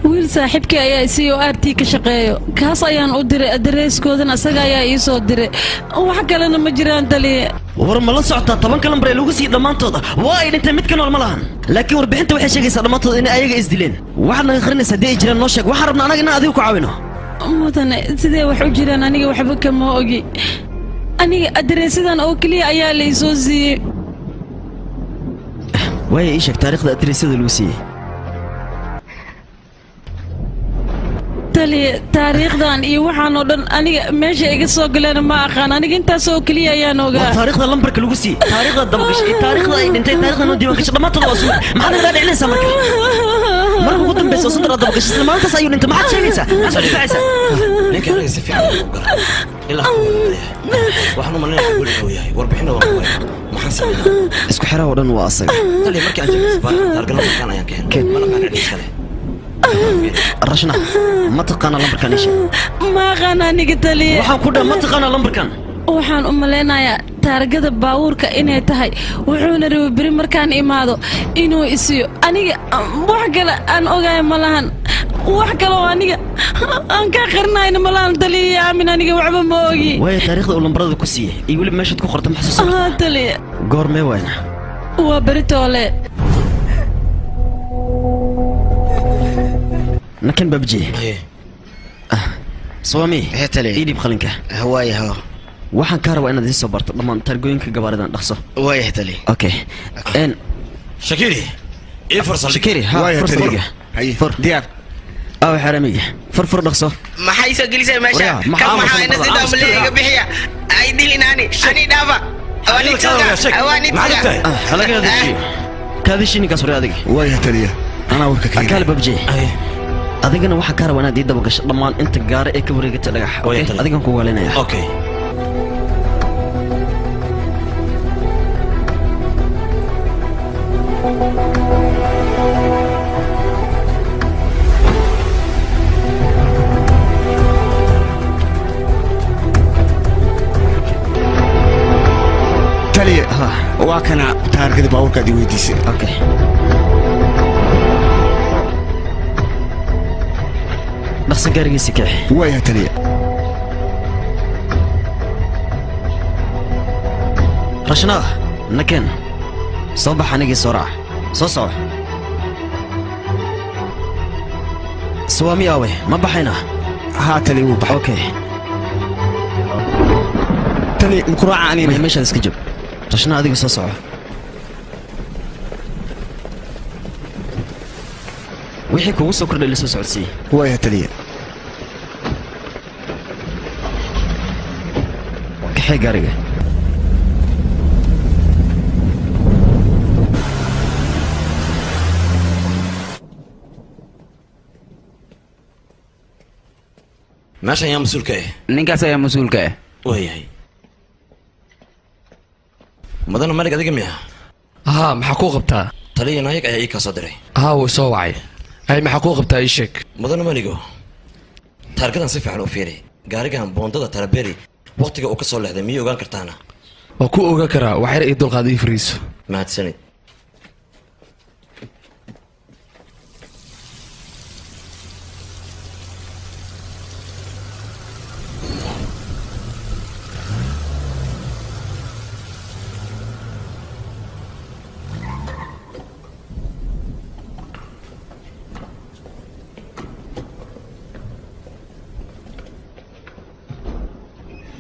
Wiil saaxiibkii ayaa c o r t ka shaqeeyo kaas ayaan u diray adareyskoodana asaga ayaa ii soo diray wax kalena ma jiraan taliye. War ma la socotaa 10 lambar ee lagu siiyay dhammaantooda waa ay dhinteen mid ka nool ma lahan. Laakiin warbixinta waxay sheegaysaa dhammaantooda inay ayaga is dileen. Waxaad naga qarinaysaa haddii ay jiraan noo sheeg. Waxaan rabnaa anaga inaan adiga ku caawino. Mudane sidee wax u jiraan aniga waxba kama ogi. Aniga adareysadan oo keliya ayaa la ii soo siiyey. Waaya ii sheeg taariikhda adareysyada lagu siiyey. Taliye taariikhdan iyo waxaan oo dhan aniga meesha iga soo galeen ma aqaan aniga intaas oo keliya ayaan ogaa. Waa taariikhda lambarka lagu siiyey taariikhda dabagashay taariikhda ay dhintay taariikhda noo diiwaan gashay dhammaantood waa suud. Maxaad naga dhicinaysaa marka? Marka ugu dambaysa oo Sundar aad dabagashay isla maalintaas ayuu dhintay maxaad sheegaysaa? Maxaad soo difaacaysaa? Ninka anaga si fiican u garan ilaa waxaan u maleynayaa guriga uu yahay warbixinna waa ku waayay. Maxaan sameynaa? Isku xiraha oo dhan waa asaga. Taliye markii aan joogay isbitaalka taargala markaan ayaan ka helnay mana qaan cid iskale. Rashna ma taqaana lambarkan ii sheeg. Ma aqaan aniga taliye. Waxaan ku dhahay ma taqaana lambarkan. Waxaan u maleynayaa taargada baabuurka inay tahay wuxuuna rabay beri markaan imaado inuu isiyo aniga wax kale aan ogahay ma lahan wax kale oo aniga aan ka qarinayna ma lahan taliye aamin aniga waxba ma ogi. Waaya taariikhda uu lambarada ku siiyey iyo weliba meeshaad ku qortay ma xasuusan? Taliye goormee waayna? Waa beri toole. Nakan babji. Swami ii dhiib qalinka. Waaya waxaan kaa rabaa inaad ii soo barto dhammaan taargooyinka gabaaridan dhaqso. Waaya taliye. Okay. Shakiri ii fur saldhig. Shakiri ha fur saldhiga. Fur diyaar. Aw xaramiga fur fur dhaqso. Maxay soo gelisay meesha? Kan maxaa ina sida amliga bixiya? Ay dilinaani ani dhaafa. Ani tuga. Ani tuga. Halaga hadashi. Kaadishi ninkaas hore adiga. Waaya taliye anaa warka keenay. Akaal babji. Adigana waxaan kaa rabaa inaad ii dabagasho dhammaan inta gaara ee ka wareegata dhagax. Adigan ku waalinaya. Okay. Taargada baabuurkaad i weydiisay. Okay. Dhaqso gaarigiisa kixi. Waaya taliya. Rashnaa, nakeen. Soo bax anigii soo raac. Soo soco. Suwaami aawe, ma baxayna? Haa taliya, wuu baxay. Okay. Taliya, ma ku raaca anina? Maya, meeshaad iska joog. Rashnaa, adiga soo soco. Wixii kugu soo kordhay la soo socodsiiyey. Waaya taliya. Kaxee gaariga. Meeshan yaa mas-uulka ah? Ninkaas ayaa mas-uulka ah. Waayahay. Mudane Malig, adiga miya? Haa, maxaa kuu qabtaa? Taliya Naayag ayaa ii kaa soo diray. Haa, wuu soo wacay. Ay, maxaa kuu qabtaa ii sheeg. Mudane Maligo, taargadan si fiican u fiiri. Gaarigan boondada Taraberi waqtiga uu ka soo leexday miyay ogaan kartaana? Waa ku ogaan karaa, wax yar ii dulqaad ii fariiso. Mahadsanid.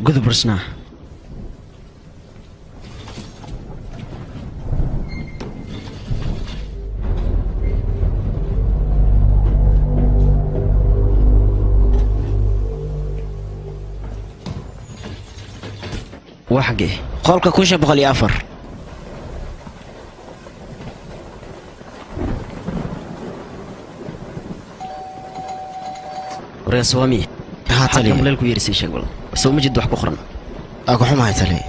Gudub Rashnaa. Waa xaggee? Qolka 1504. Waryaa Suwaami. Haa taliya. Xagga muleel ku yeerisay sheeg bal. Soo ma jid wax ku qoran. Waa ku xumahay taliya.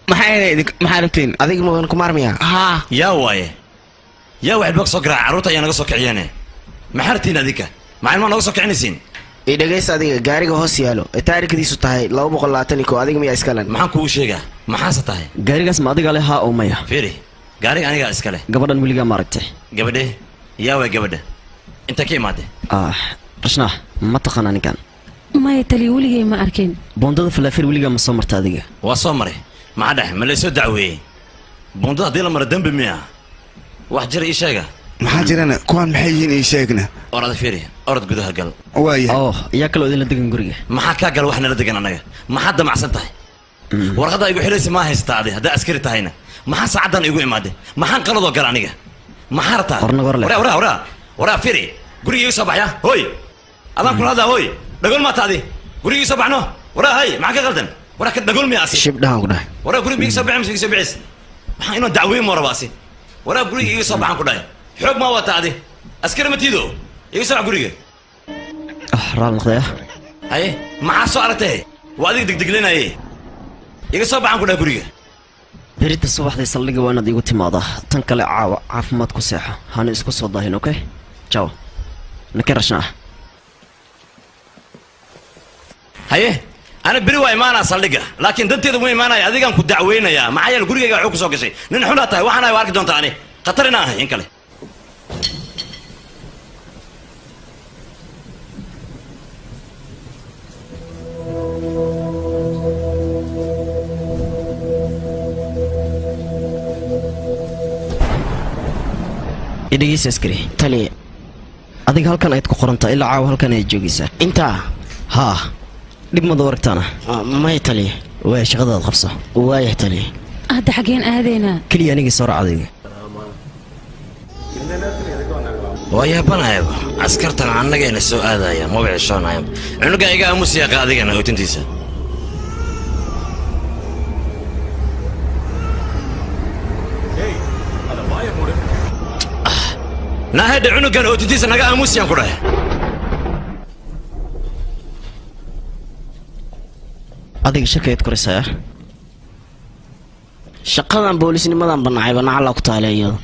Maxaa rabtiin? Adiga mudan ku maarmiya. Haa. Yaa waaye. Yaa waxaad bog soo garaac carruurta ayaa naga soo kiciyeene. Maxaa rabtiin adinka? Maxaa ilmaha naga soo kicinaysiin? I dhegaysta adiga, gaariga hoos yaalo ee taariikhdiisu tahay 221, adiga miyaa iska leh? Maxaan kugu sheegaa? Maxaase tahay? Gaarigaas ma adiga leh haa oo maya? Fiiri, gaariga anigaa iska leh. Gabadhan weligaa ma aragtay? Gabadhe? Yaa waay gabadha? Inta ka imaadee? Ah, Rashnaa, ma taqaanaa ninkan? Maya taliya, weligay ma arkin. Boondada Falaafir weligaa ma soo marta adiga? Waa soo maray. Maxaa dhex ma laysoo dacweeyey? Boondada haddii la maro dembi miya? Wax jira ii sheega. Maxaa jirana? Kuwaan maxay yihiin ii sheegna. Orada fiiri, orod gudaha gal. Waaya. Oh, yaa kaloo idinla degan guriga. Maxaa kaa gala wax nala degan annaga? Maxaad damacsan tahay? Warqadda igu xidhaysa maa haysataa adi haddaa askari tahayna. Maxaa saacaddan igu imaaday? Maxaan qaladoo gala aniga? Maxaa rabtaa? Waraa waraa waraa waraa fiiri, guriga iga soo baxya. Hooy, adaan kula hadlaa. Hooy, dhagool maa taadi? Guriga iga soo baxno. Waraa hay, maxaa ka qaldan? Waraa ka dhagool miya asi? Shibdhahan ku dhahay. Waraa guriga iga soo baxay mise iga soo bixis? Maxaa inoo dacweyn moo raba asi? Waraa guriga iga soo baxan ku dhahay. Xoog maa wataa adi? Askari ma tiido? Iga soo bax guriga. Ah, raal noqday ah. Haye, maxaa soo aragtay? Waa adiga degdeglenaye. Iga soo baxan ku dhahay guriga. Berita subaxdii saldhigga waa inaad iigu timaadaa. Tan kale caawa caafimaad ku seexo. Hana isku soo daahin, okay? Ciao. Nakeen Rashnaa. Haye, ana beri waa imaanaa saldhigga, laakiin danteeda ma imaanaya, adigaan ku dacweynayaa. Maxaa yeele gurigayga waxuu ku soo gashay. Nin xunaa tahay, waxaan ahay waa arki doontaa ani. Khatar inaan ahay in kale. Idhegeysa askari. Taliya. Adiga halkan ayaad ku qorantaa ilaa caawa halkan ayaad joogaysaa. Intaa? Haa. Dhib mada waragtaana? Maya taliya. Waaya, shaqadaad qabso. Waaya taliya. Hadda xaggeen aadaynaa? Keliya anigii soo raac adiga. Waa yaabanayaba. Askartan annagayna soo aadaya, maba ceshoonayaan. Cunuga iga aamus yaaqa adigana hootintiisa. Naahedha cunugan ootintiisa naga aamusiyaan ku dhahay. Adiga shaka ayaad koraysaa? Shaqadan boolisnimadan banacayba nacala ku taale iyada.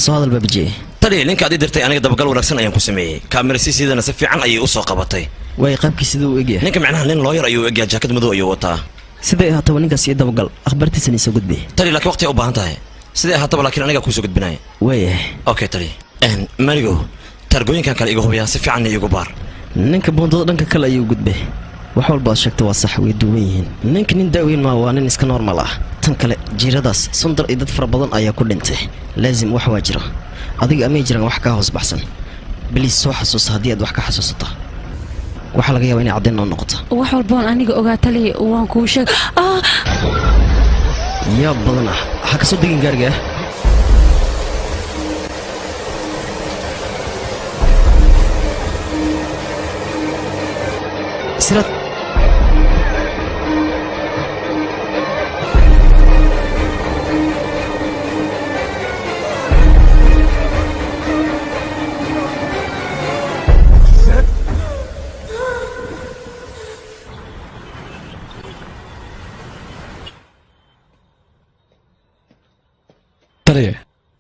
Soo hadal baabajee. Tali ninka aad dirtay aniga dabagal wanaagsan ayaan ku sameeyay. Kaamira CCTV-dana si fiican ayay u soo qabatay. Way qaabkii siduu u egyahay. Ninka macnaha nin lawyer ayuu u egyahay, jaakad madow ayuu wataa. Siday ahaataba ninkaas iyo dabagal akhbaartiisana soo gudbay. Tali laakiin waqti u baahan tahay. Siday ahaataba laakiin aniga ku soo gudbinaya. Waayahay. Okay tali. Marigo, targooyinkan kale iga hubiyaa si fiican iigu baar. Ninka buundada dhanka kale ayuu gudbay. Wax walba aad sheegto waa sax, way duwan yihiin. Ninka nin daaweyn ma waa nin iska normal ah. Tan kale jiiradaas Sundar iyo dad fara badan ayaa ku dhintay. Laazim wax waa jira. Adiga amay jiraan wax ka hoos baxsan. Please soo xasuuso haddii aad wax ka xasuusato. Waxa laga yaabaa inay caddeyn noo noqoto. Wax walba oon aniga ogaa tali waan kuu sheeg. Yaa badan ah. Ha ka soo degin gaariga. Sirat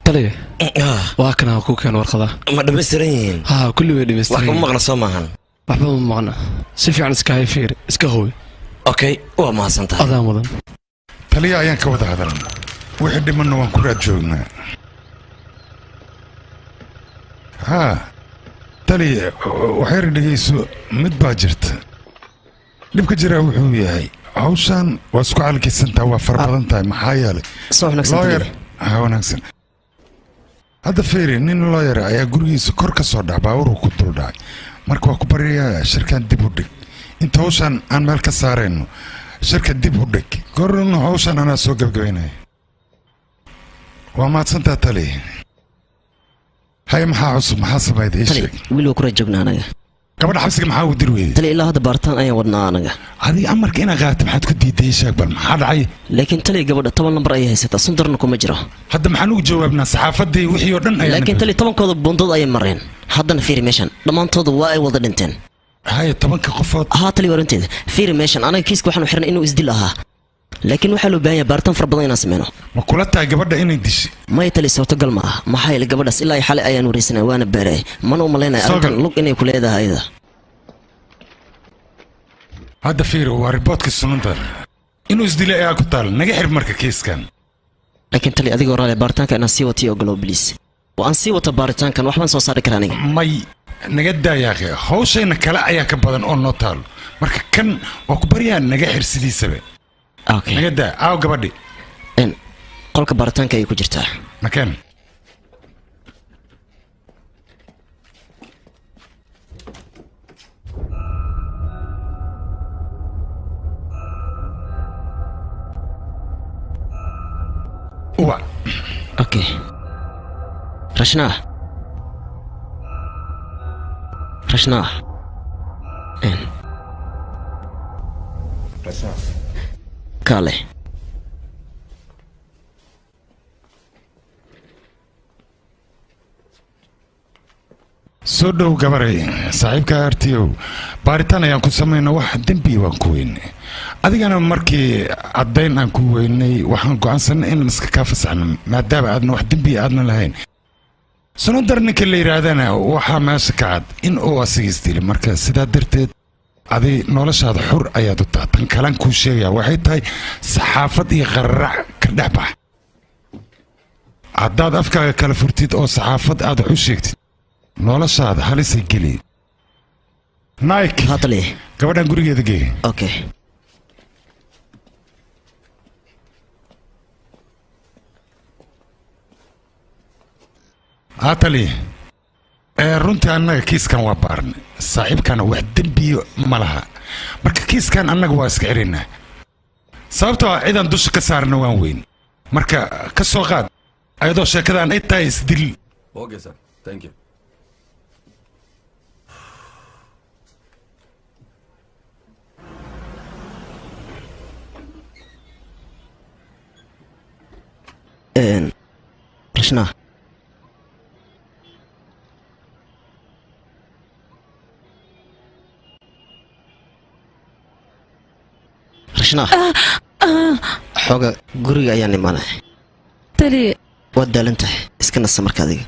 taliye waa kana ku keen warqada. Ma dhammaystiran yihiin? Haa, kulli way dhammaystiran. Wax kuma maqna soo maahan. Waxba ma maqna. Si fiican iska hay fiir, iska hubi. Okay, waa mahadsantahay. Adaan wadan. Taliya ayaan ka wada hadalnaa. Wixii dhimanna waan ku raad joognaa. Haa, taliya waxay dhegeyso mid baa jirta. Dhibka jira wuxuu yahay hawshan waa isku calkisantaa, waa fara badan tahay. Maxaa yeelay soo wanaagsan. Haa, wanaagsan. Hadda fiiri, nin lawyer ayaa gurigiisa kor ka soo dhac, baabuurku ku dul dhacay. Marka waa ku baryayaa shirkan dib u dhig. Inta hawshan aan meel ka saarayno shirka dib u dhig. Goorna hawshan anaa soo gabagabaynaya. Waa mahadsantaa tali. Hay, maxaa cusub? Maxaa samayday? Ii sheeg. Wiil waa ku raad joognaa anaga. Gabadha xabsiga maxaa u dir weyday? Tali ilaa hadda baaritaan ayaan wadnaa anaga. Adiga amarka inaad qaadato maxaad ku diiday? Sheeg bal maxaa dhacay? Laakiin tali gabadha 10 lambar ayay haysataa, Sundarna kuma jiro. Hadda maxaan ugu jawaabnaa saxaafadii wixii oo dhan ayaa. Laakiin tali 10kooda buundada ayay mareen. Haddana fiiri meeshan, dhammaantooda waa ay wada dhinteen. Haye, 10ka qofood. Haa tali waranteeda. Fiiri meeshan, anaga kiiska waxaanu xirnay inuu isdil ahaa. Laakiin waxaa loo baahan yahay baaritaan fara badan inaan sameyno. Ma kula tahay gabadha inay dishay? Maya tali suurtagal ma ah. Maxaa yeelay gabadhaas ilaa xalay ayaan wareysanay, waana baaray. Mana u malaynaya arrintan lug inay ku leedahay ayada. Hadda fiiri, waa riboodka Sunandar. Inuu isdilay ayaa ku taal. Naga xir marka kiiskan. Laakiin tali adigoo raali baaritaanka inaan sii watiyo ogolow please. Waan sii wata baaritaankan, waxbaan soo saari karaa aniga. May naga daayaaqe. Hawshayna kale ayaa ka badan oo noo taalo. Marka kan waa ku baryaa naga xir sidiisaba. Okay. Naga daa, aaw gabadhi. Qolka baaritaanka ayay ku jirtaa. Makeen. Uwa. Okay. Rashna. Rashna. Rashna. Kale. Soo dhow gabaray, saaxiibka RTO. Baaritaan ayaan ku samaynaa, wax dembi waan ku weynay. Adigana markii caddayn aan ku weynay waxaan go'aansanay inaan iska kaa fasaxno maadaama aadna wax dembi aadna lahayn. Sunandar ninka la yidhaahdana waxaa meesha ka cad in uu asiga isdilay. Marka sidaa darteed adi noloshaada xur ayaad u tahay. Tan kalan kuu sheegaya waxay tahay saxaafad iyo qararac ka dhex bax. Haddaad afkaaga kala furtid oo saxaafad aad wax u sheegtid noloshaada halisay geli. Nike. Haa tali. Gabadhan gurigeeda gee. Okay. Haa tali. Runtii annaga kiiskan waa baarnay. Saaxiibkana wax dembiyo ma laha. Marka kiiskan annaga waa iska xiraynaa. Sababtoo ah cidaan dusha ka saarna waan weyn. Marka ka soo qaad ayadoo sheekadan ay tahay isdil. Okay sir, thank you. Rashna. Rashna. Xooga guriga ayaan imaanay. Tali. Waad daalan tahay, iska nasa marka adiga.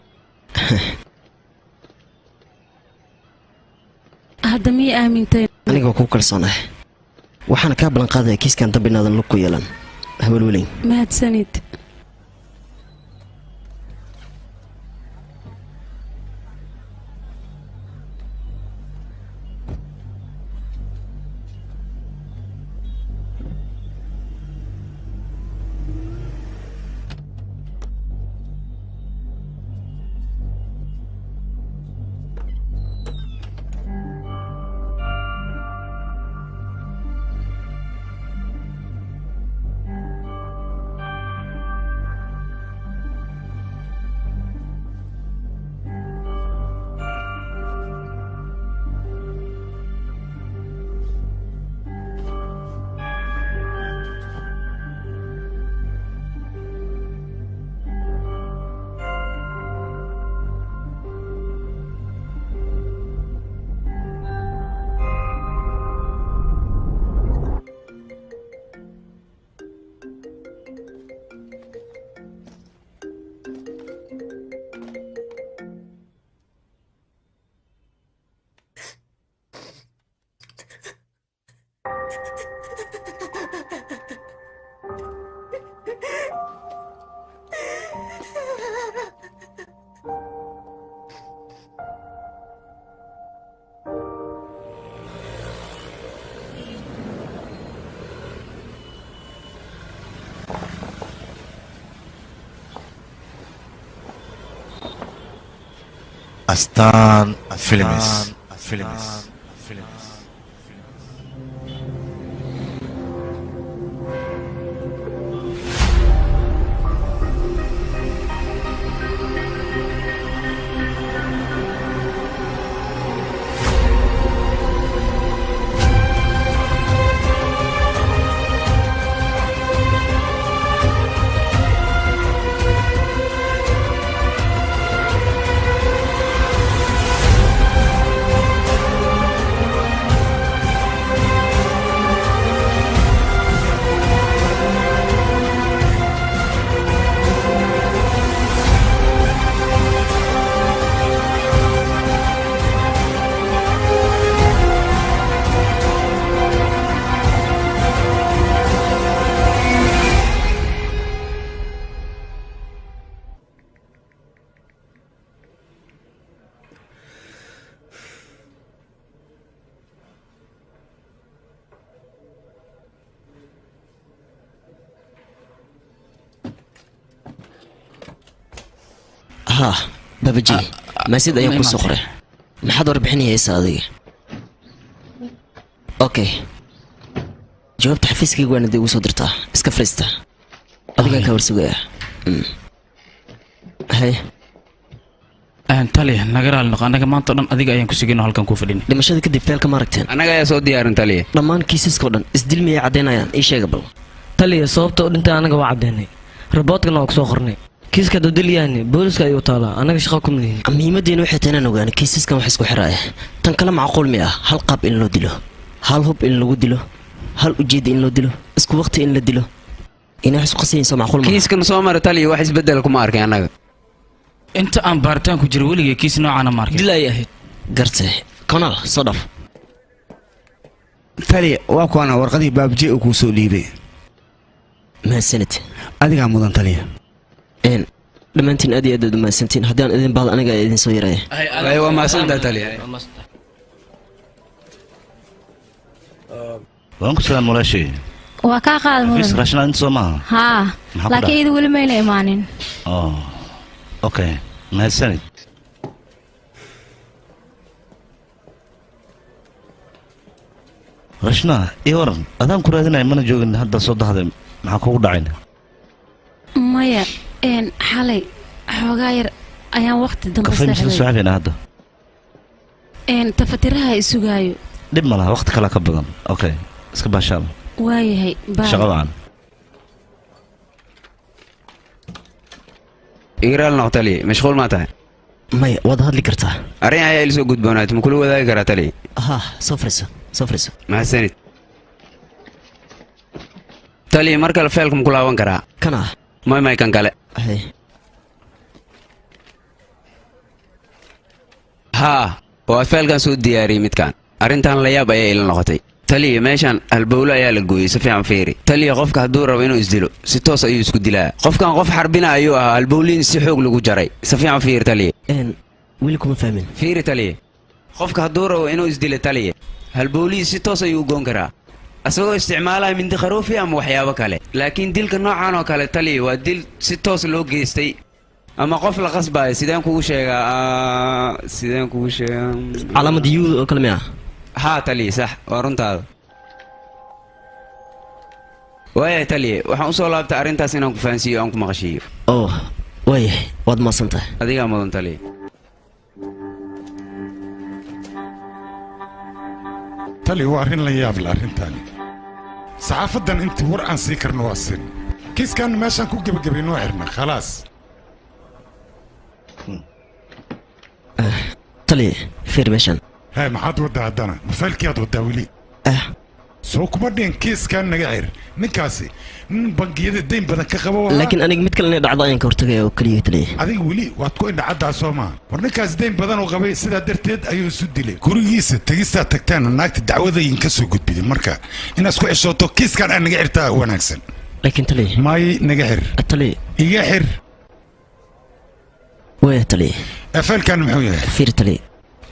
Hadda miyay aamintay? Aniga waa ku kalsoonahay. Waxaan kaa ballan qaadaya kiiskan dambe inaadan lug ku yeelan. Hawalwelin. Mahadsanid. Astaan Films. Films. Haa babaji maasid ayaan kuu soo qoray. Maxaad warbixinaysaa adiga? Okay, jawaabta xafiiskayga waana dib ugu soo dirtaa. Iska fariista, adigaan kaa warsugayaa. Hay tali naga raali noqo, annaga maanta o dhan adiga ayaan ku sugayno halkan kuu fadhin. Dhimashada kadib feelka ma aragteen? Annaga ayaa soo diyaarin taliya. Dhammaan kiisaskao dhan isdil miyay caddaynayaan? Ii sheega bal. Taliya sababta u dhintay annaga waa caddaynay, raboodkana waa ku soo qornay. Kiiska dodolyaani booliska ayuu taalaa, annaga shaqo kuma lihin. Muhiimaddeena waxay tahay inaan ogaano kiisaskan wax isku xiraaya. Tan kale macquul mi ah hal qaab in loo dilo, hal hub in lagu dilo, hal ujeedda in loo dilo, isku waqti in la dilo. Inay wax isku qasayin soo macquul ma? Kiiskan soo mara taliya wax isbeddel kuma arkay annaga. Inta aan baaritaan ku jiro weligay kiis noocaana ma arkin. Dil ay ahayd. Gartay konaal soo dhaf. Taliya waa kuwana warqadii baabje uu kuu soo dhiibay. Mahadsanid. Adigaa mudan taliya. Dhammaantiin aad iyo aad aad u mahadsantiin. Haddii aan idin baahdo aniga ayaa idin soo yaraya. Waa mahadsantahay taliya. Waan ku salaam walaashay. Waa kaa qaad mudan. Xafiis raashin inta soo maaha? Haa, laakiin iyadu weli mayna imaanin. Oh, okay, mahadsanid. Rashna, ii waran, adaan ku raadinaya mana joogin hadda soo dahday, maxaa kugu dhacay? Maya, xalay xoogaa yar ayaan waqti dambe Kafee misla soo cabayna hadda? Tafatiraha isugaayo. Dhib ma laha, waqti kale ka badan. Okay, iska baashaal. Waayahay, bye. Shaqo wacan. Igraal noq taliya, mashquul maa tahay? Maya, waad hadli kartaa. Arrin ayaa ila soo gudboonaat, ma kula wadaagi karaa taliya? Haa, soo fariiso, soo fariiso. Mahadsanid. Taliya mar kale feelka ma ku laaban karaa? Kana? May may kan kale. Hay. Haa, waa faylkan soo diyaariyey midkan. Arrintan la yaab ayaa ila noqotay. Taliya, meeshan halbowle ayaa la gooyey, si fiican fiiri. Taliya, qofka hadduu rabo inuu isdilo si toos ayuu isku dilaa. Qofkan qof xarbina ayuu ahaa, halbowliin si xoog lagu jaray. Si fiican fiiri taliya. Weli kuma fahmin. Fiiri taliya, qofka hadduu rabo inuu isdilo taliya, halbowlihii si toos ayuu u goon karaa asagoo isticmaalaya mindi kharuufi ama waxyaabo kale. Laakiin dilka noocan oo kale taliya waa dil si toos loo geystay ama qof la qasbayo. Sideen kugu sheegaa? Sideen kugu sheegaa? Calaamad yuud oo kale miya? Haa taliya, sax waa runtaada. Waayahay taliya, waxaan usoo laabtay arrintaas inaan ku fahansiiyo, aan ku maqashiiyo. Oh, waayahay, waad mahadsan tahay. Adigaa mudan taliya. Tali, waa arrin la yaab leh arrintaani. Saxaafaddan intii war aan sii karno waa sin. Kiiskan meeshaan ku gebagabaynoo xirna, khalaas. Taliya, fiir meeshaan. Hee, maxaad waddaa haddana? Mafaylkiyaad waddaa weli? Soo kuma dhihin kiiskan naga xir? Ninkaasi nin bangiyada dayn badan ka qaba waa. Laakiin aniga mid kale inay dhacdo ayaan ka hortagaya oo keliya taliya. Adiga weli waad ku indhacaddaa, soo maaha? War ninkaas dayn badan uu qabay, sidaa darteed ayuu isu dilay. Gurigiisa tegistaa tagtaana naagta dacwadayin ka soo gudbiday. Marka inaad isku xishooto kiiskan aan naga xirtaa wanaagsan. Laakiin taliya. May, naga xir. Taliya. Iga xir. Waaya taliya. Faylkan muxuu yahay? Fiir taliya,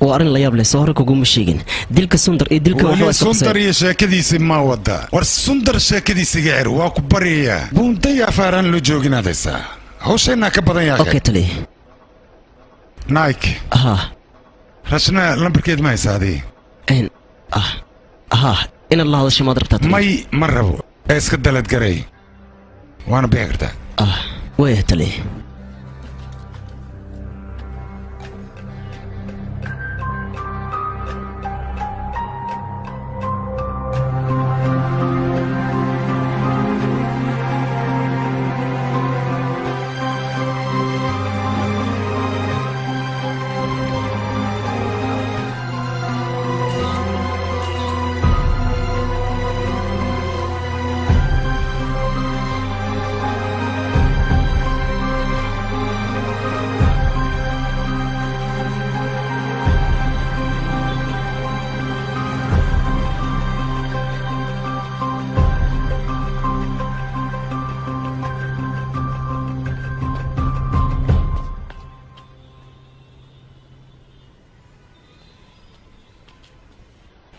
waa arrin la yaab leh, soo hore kuguma sheegin dilka Sundar iyo dilka weli waxaa isku Sundar iyo sheekadiisi ma wadaa? War Sundar sheekadiisa iga xir, waa ku baryayaa. Buundaya afaaraan loo jooginaad haysaa, hawshaynaa ka badan yaa. Okay taliya. Nike. Ha. Rashna lambarkeed ma haysaa adii? Ha, inaad la hadasho maad rabtaa taliya? May, ma rabo, ee iska dalad garay, waana bixi kartaa. Ah, waaya taliya.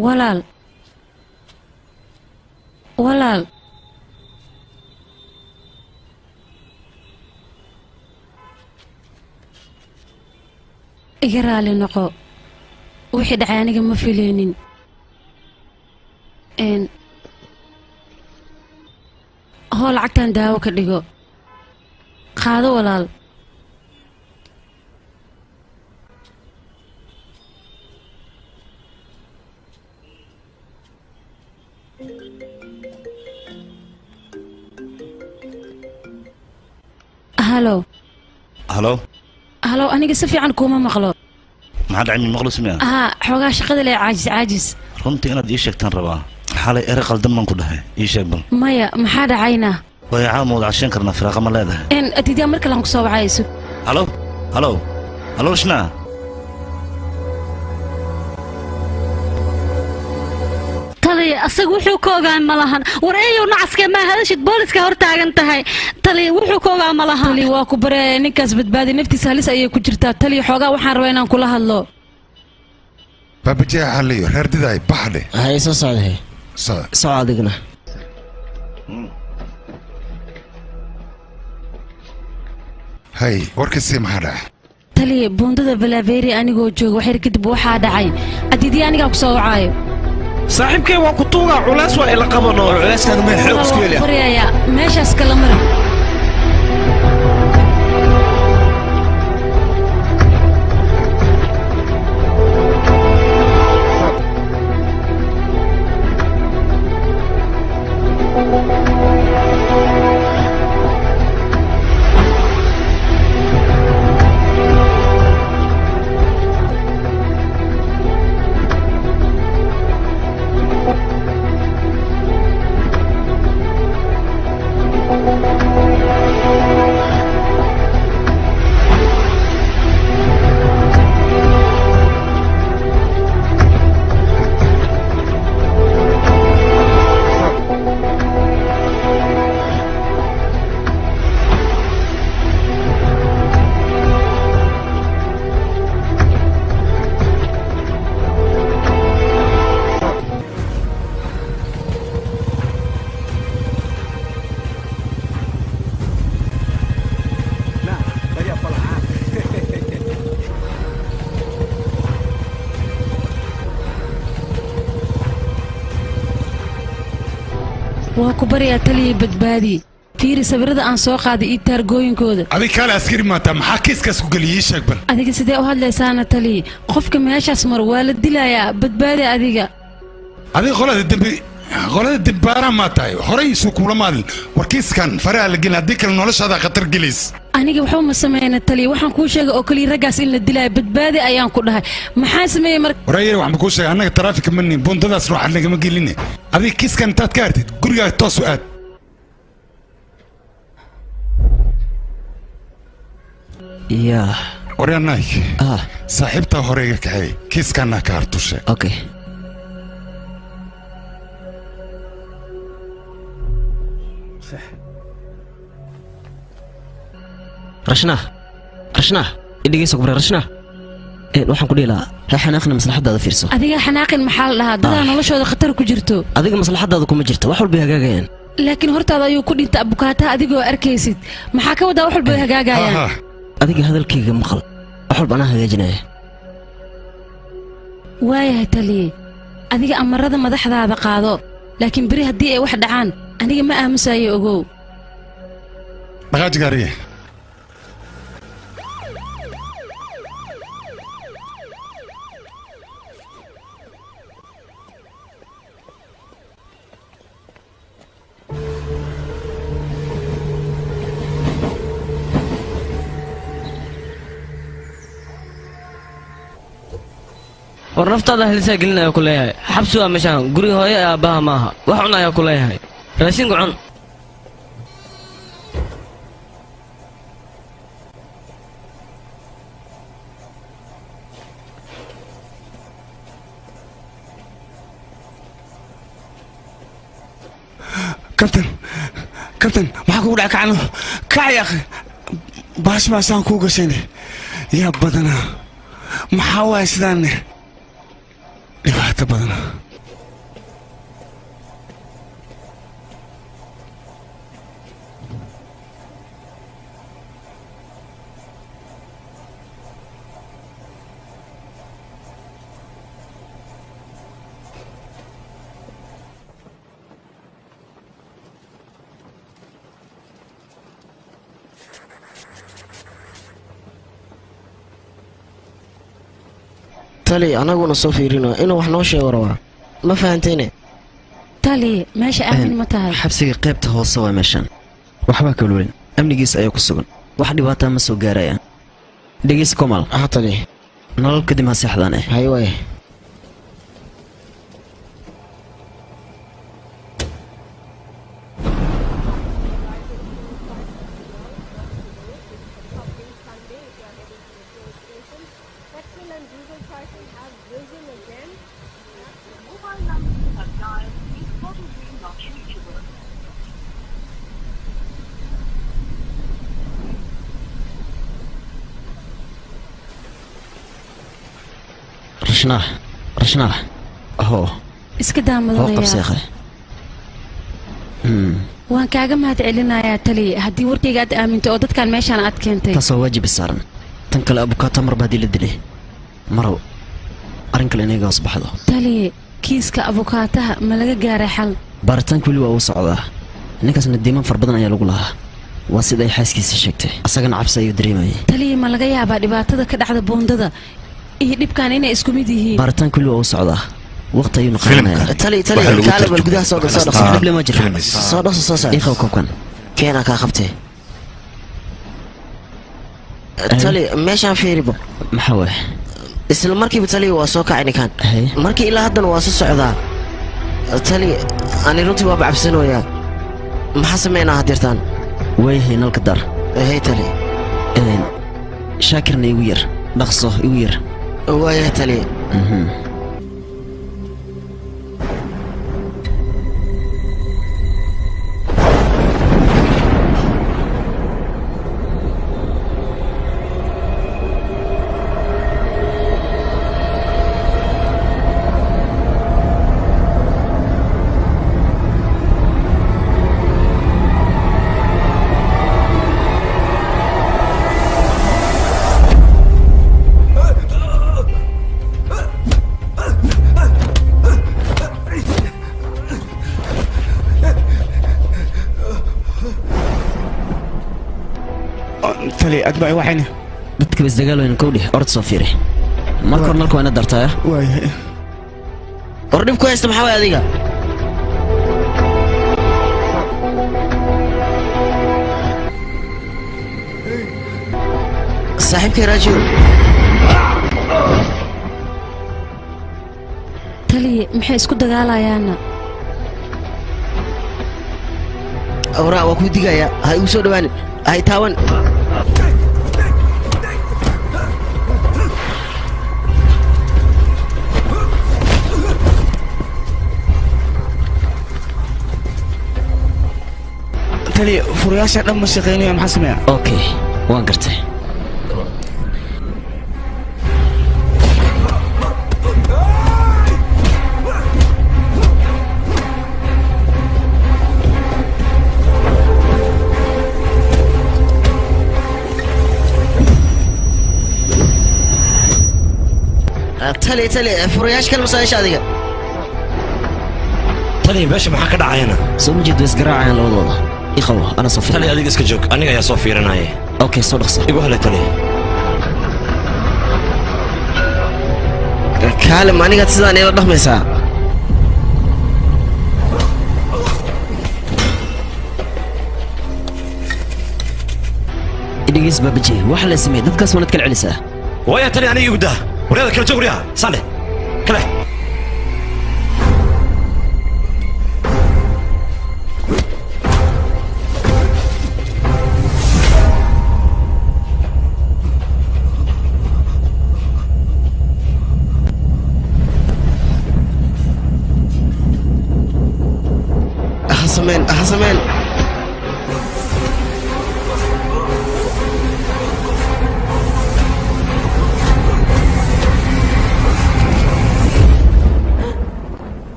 Walaal, walaal, iga raali noqo wixii dhacay, aniga ma fileynin. N hoo, lacagtan daawo ka dhigo, qaado walaal. Halo. Halo. Halo, aniga si fiican kuuma maqlo. Maxaa dhacay? Mi maqlo smiya? Haa, xoogaa shaqada leh, caajis caajis. Runtii inaad ii sheegtaan rabaa. Xalay erey qaldan baan ku dhahay, ii sheeg bal. Maya, maxaa dhacayna? Way caam wada cashayn karnaa, firaaqa ma leedahay? N adidaa mar kale aan kusoo wacayso. Halo, halo, halo, Rashna. Taliya, asaga wuxuu ka ogaa ma lahan. War eeyow, nacaskee, maa hadashid? Booliska hor taagan tahay. Taliya, wuxuu ka ogaa ma lahan. Taliya, waa ku baryaya, ninkaas badbaadi, naftiisa halis ayay ku jirtaa. Taliya, xoogaa waxaan rabaa inaan kula hadlo. Baabajee xaliyo reer didaay baxdhe. Hay, soo socday. Soco adigna. Hay, warkasii, maxaa dhaca? Taliya, buundada Balaveri anigoo jooga waxyar kadib waxaa dhacay. Adiidii anigaa ku soo wacaayo. Saaxiibkay, waa ku tuugaa, culays waa ila qabano. Culeyskaaga meel xoog isku Waa ku baryayaa, meeshaas kala mara. Thank Waa ku baryaa taliya badbaadi. Fiiri sawirada aan soo qaaday iyo taargooyinkooda. Adiga kaale askari maataa, maxaa kiiskaas ku geliyay? Ii sheeg bal. Adiga sidee u hadlaysaana taliya? Qofka meeshaas mar waa la dilayaa, badbaadi adiga. Adiga qolada dembi, qolada dembaaraan maa tahay? Horey isuu kuula maadin. War kiiskan faraha la gelin, haddii kale noloshaada khatar gelays. Aniga waxba ma sameyna taliya, waxaan kuu sheegay oo kaliya raggaas in la dilaayo, badbaadi ayaan ku dhahay. Maxaan sameeyey marka? Warayar, waxaan kuu sheegay annaga taraafika ma nihin, buundadaas ruuxa nagama geline. Adiga kiiskan intaad ka hartid gurigaaga toos u aad. Yaa waryaa Nike, saaxiibtaa hore iga kaxeey, kiiskanaa ka hartushe. Okay. Rashnaa, Rashnaa, idhigeysa kubre. Rashnaa, waxaan ku dhihi lahaa ha xanaaqina, maslaxadaada fiirso. Adiga xanaaqin maxaa la dhahaa? Dadaa noloshooda khatar ku jirto. Adiga maslaxadaada kuma jirta, wax walbay hagaagayaan. Laakiin hortaada ayuu ku dhintay abukaataha adigoo arkaysid. Maxaa ka wadaa wax walba way hagaagayaan? Adiga hadalkayga maqal, wax walba anaa hagaajinaya. Waayahay taliye, adiga amarada madaxdaada qaado, laakiin beri haddii ay wax dhacaan aniga ma aamusayo, ogow. Dhaqaaji gaariga. War naftaada helisaa gelinaya ku leeyahay. Xabsi waa meeshaan, guriga hooyo ee aabbaha maaha. Wax cun ayaa ku leeyahay, raashinka cun. Kabtan, kabtan, maxaa kugu dhacay? Kacno, kac ya akhi. Baash baasaan kuu gashayne, yaa badanaa. Maxaa waaya sidaanne? Dhibaato badanaa. Tali, anaguna soo fiirino inuu wax noo sheego rabaa, ma fahantayne? Taliye, meesha aamin ma tahay? Xabsiga qaybta hoose waa meeshaan, waxbaa kalwelin, amnigiis ayaa ku sugan, wax dhibaataa ma soo gaarayaan. Dhegeysa Komal. Tali. Nolol kadib ha seexdaan eh. Hay waay. Rashnaa, Rashnaa, hoo. Iska daa. Hoo. Mudanaya. Qabseekhe. Waan kaaga mahad celinayaa taliye, haddii warkayga aad aaminto oo dadkan meeshaan aad keentay. Taas waa waajib saaran. Tan kale, abukaato marba haddii la dilay, marow arrin kale inaga hoos baxdo. Taliye, kiiska abukaataha ma laga gaaray xal? Baaritaanka weli waa uu socdaa. Ninkaasna diiman far badan ayaa lagu lahaa, waa sida ay xaaskiisa sheegtay, asagana cabsi ayuu dareemayay. Taliye, ma laga yaabaa dhibaatada ka dhacda buundada iyo dhibkan inay isku mid yihiin? Baaritaanka weli waa uu socdaa, waqti ayuuna qaadanayaa. Tali, tali, kaale bal gudaha soo gal, soo dhaqso. Dhib lama jiro. Soo dhaqso, soo saar. Ii qabo koobkan. Keenaa kaa qabtee. Tali, meeshaan fiiribo. Maxaa waay? Isla markiiba tali waa soo kacay ninkan. Markii ilaa haddana waa soo socdaa. Tali, ani runtii waaba cabsanoyaa. Maxaa sameynaa hadirtaan? Waayahay, nalka dar. Hey tali. Shaakirna igu yar, dhaqso igu yar. Waayahay tali. Tali adba waxayna dadka bas dagaal weyn kowdhi orod soo fiiri marka hore nalka waa ina dartaa waay war dhib ku haysta maxaa waay adiga saaxiibkay raajiyo taliye maxay isku dagaalayaana awraa waa kuu digaya ha igu soo dhawaanin ha i taawan tali furayaasha dhan ma shaqeynaya maxaa sameeya okay waan gartay tali tali furayaasha kale masaayasha adiga tali meesha maxaa ka dhacayana soo ma jeedo isgaraacayaan labadooda iqawo ana soo tali adiga iska joog aniga ayaa soo fiirinaya okay soo dhaqso igu helay tali kaalim anigaad sidaan ila dhaqmaysaa idhigeys baabaji waxa la sameeyey dadkaas waanad kala celisaa waaya tali aniga igu daa waryada kala joog waryaha sande kale ha sameen ha sameen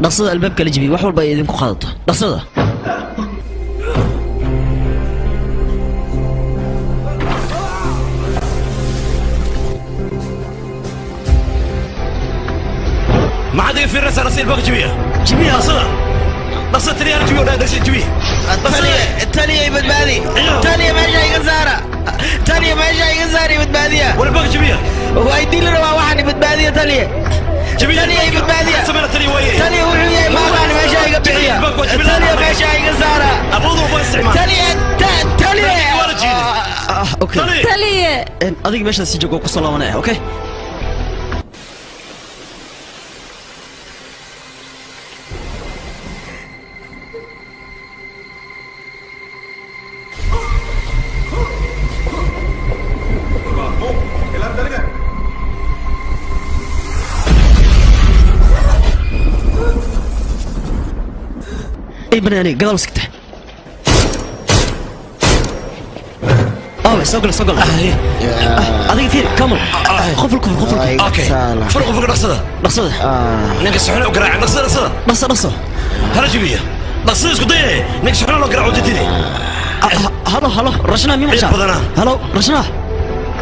dhaqsada albaabka la jebiyey wax walba ay idinku qaadato dhaqsada ما عاد يفير راسي الباقي جبيه جبيه dhaqsada dhaqsada tali ana jabiyo dhaqsada jabiye taliya i badbaadi taliya meesha iga saara taliya meesha iga saara i badbaadiya war albaabka jabiya waa idili rabaa waxaan i badbaadiya taliya taliya i badbaadiya taliya wuxuu yahay maaqaan meesha iga bixiya taliya meesha iga saara taliya taliya okay taliye adiga meeshaas si joog oo ku soo laabanaya okay اي بناني قدر سكته اوه سوق سوق adiga fiir kamal qofulka qofulka okay fur qofulka dhaqsada dhaqsada ninka suxuna u garaaca dhaqsada dhaqsada dhaqso dhaqso hala jabiya dhaqsada isku dayay ninka suxuna loo garaaco jididi halo halo rashna mi maqashaa halo rashna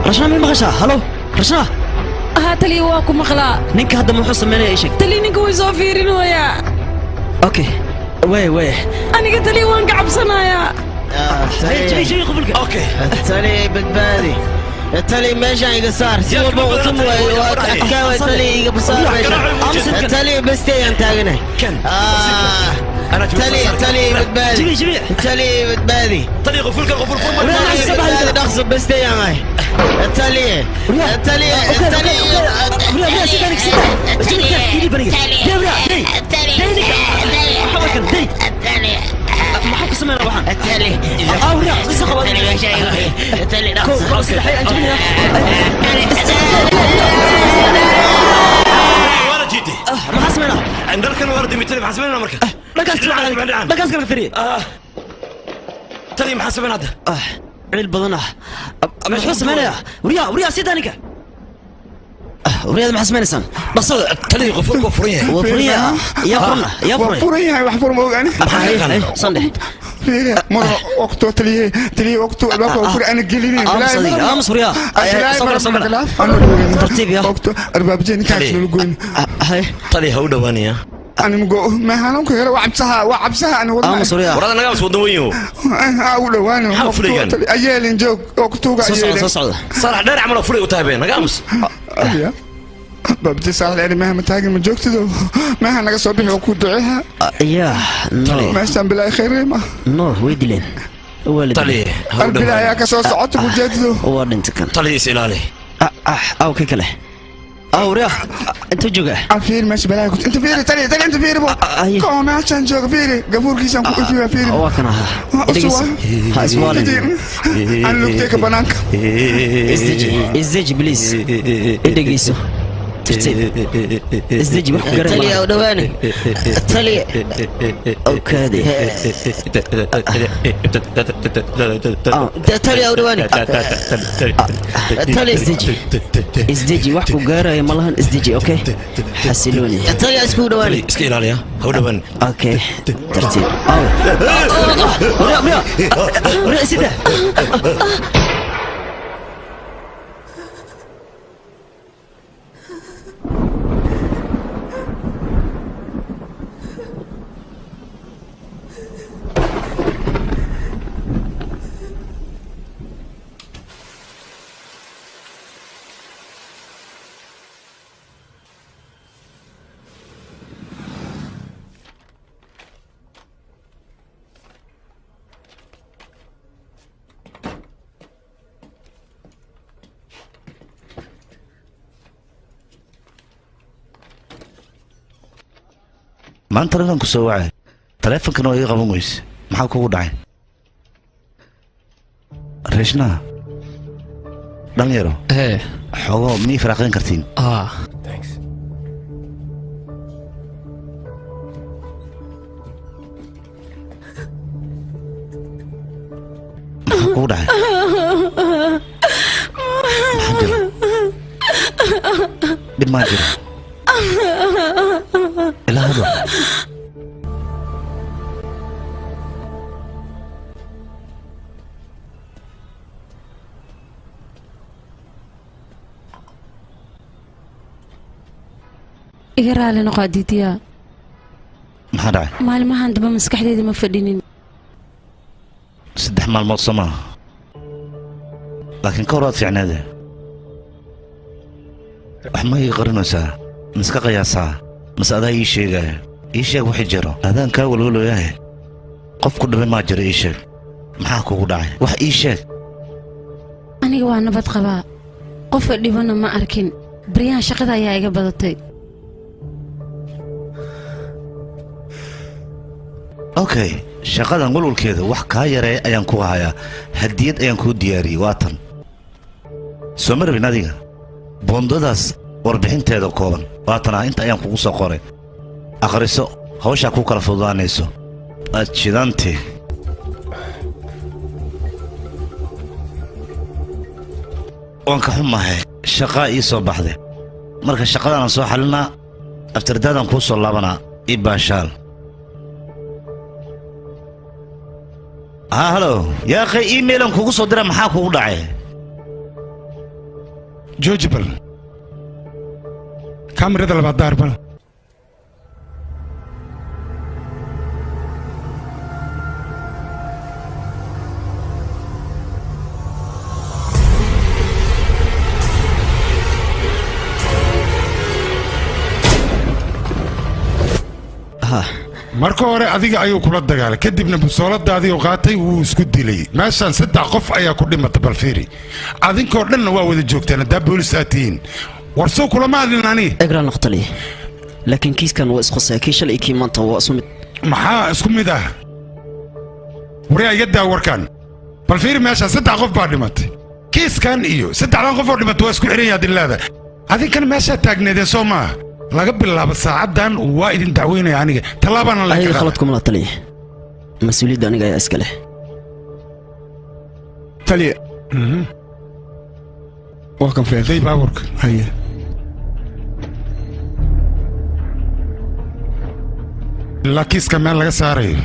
rashna mi maqashaa halo rashna haa taliya waa ku maqlaa ninka hadda muxuu sameynaya ii sheeg taliya ninka way soo fiirinayaa okay way way aniga taliya waan ka cabsanayaa tali badbaadi tali meeshaan iga saar si walba utum adkaa tali iga saar meeshaan tali bastayaan taaganahay tali tali badbaadi tali badbaadi tali qofulka qoful fur badbaadi dhaqso bastayaan ahay tali tali tali maxaa ku sameynaa waxaan maxaa sameynaa dharkan waa dimitri maxaa sameynaa marka dhankaas dhankaas kala firiye tali maxaa sameynaa hadda ciil badan ah muxuu sameynayaa waryaa waryaa sida ninka waryaada maxaa sameynaysaan dhaqsada tali qofulka waa furan yahay waa furan yahay yaa furna yaa waa furan furan yahay wax fur ma ogaani sande mar waqto taliye taliye waqto albaabka waa furan ana gelinin aamus adiga aamus waryaa soo gala soo gala tartiib ya waqto albaabjee ninkaas nala goyn tali ha u dhowaanaya Animgo meehanku helo waa cabsaha waa cabsaha ani wadna Aamus waryaa. Warada naga aamus wadan weyn u dhawaan Maxaa fulaygan? Ayeelin joog oo ku tuuga Soo socda, ayeelin soo socda. Saalax dheer camal oo fulay u tahay been naga aamus. Abiya babti saalax dheer meeha ma taagin ma joogtido meeha naga soo bixi oo ku duceeha yaa no meeshaan bilaa khayr ma no way dileen waa la Tali, dilay. ha u Albila ayaa ka soo socota ku jeedido waa dhintay kan Tali is ilaali aw ka kale aw riya inta jooga fiir meesha balaa ku inta fiiri tali tali inta fiiri bo ko meeshaan jooga fiiri gafuurkiisaan ku ifiya fiiri waa kan ahaa dhegeyso ha iswaalin aan lugtay ka banaanka isdeji isdeji please dhegeyso tartiib isdeji wax ku garan Taliya, u dhawaani. Taliya. Okaade. Taliya, u dhawaani. Taliya. Isdeji isdeji wax ku gaaraya ma lahan isdeji okay xasilooni Taliya, isku dhawaani. Iska ilaaliya ha u dhawaan okay tartiib aw waryaa waryaa waryaa sida Maanta radan ku soo wacay taleefankan waa iga qaban weyse maxaa kugu dhacay reeshnaha dhalinyaro xogoo mii faraaqayn kartiin maxaa kugu dhacay dhib maa jiro ilaa hadal Iga raali noqo Aditya. Maxaa dhacay maalmahan daba maskaxdayda ma fadhinin 3 maalmood soo maaha laakiin ka hor waad fiicnaade wax ma ii qarinaysaa miska qiyaasaa mase adaa ii sheegaya ii sheeg wixii jiro adaan kaa walwalayahay qof ku dhibay maa jiro ii sheeg maxaa kugu dhacay wax ii sheeg aniga waa nabad qabaa qofka dhibana ma arkin baryahan shaqada ayaa iga badatay okay shaqadan walwalkeeda wax kaa yareeya ayaan ku hayaa hadiyad ayaan kuu diyaariyey waa tan soo ma rabin adiga boondadaas warbixinteeda kooban waa tan ah inta ayaan kugu soo qoray akhriso hawshaa ku kala fududaanayso aad shidantee waan ka xumahay shaqaa ii soo baxday marka shaqadaanaan soo xalinaa aftardaadaan kuu soo laabanaa ii baashaal ها هلو يا اخي ايميلن kugu soo dira maxaa kugu dhacay jooji bal kaamirada labaad daar bal marka hore adiga ayuu kula dagaalay kadibna busooladaadii uu qaatay wuu isku dilay meeshaan 3 qof ayaa ku dhimata bal fiiri adinkoo dhanna waa wada joogtaan haddaa boolis aad tihiin war soo kulama hadlin ani egra noqtali laakiin kiiskan waa isqosay kii shalay kii maanta waa isku mid maxaa isku mid ah waryaa iga daa warkan bal fiiri meeshaan 3 qof baa dhimatay kiiskan iyo 3 qof oo dhimatay waa isku xiran yahay dilaada adinkan meeshaa taagneedeen soo maaha laga bilaabo saacadan waa idin dacweynaya aniga tallaabana la ayaga khalad kuma la taliya mas-uuliyadda aniga ayaa iska leh taliya waa kan day baabuurka haye ilaa kiiska meel laga saarayo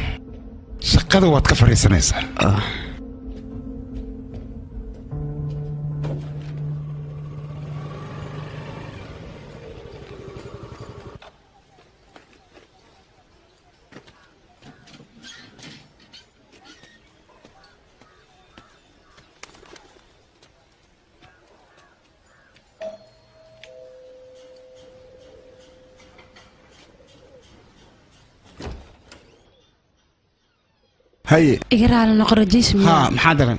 shaqada waad ka fadhiisanaysaa Haye. Iga raali noqo Rajesh. Haa, maxaa daran?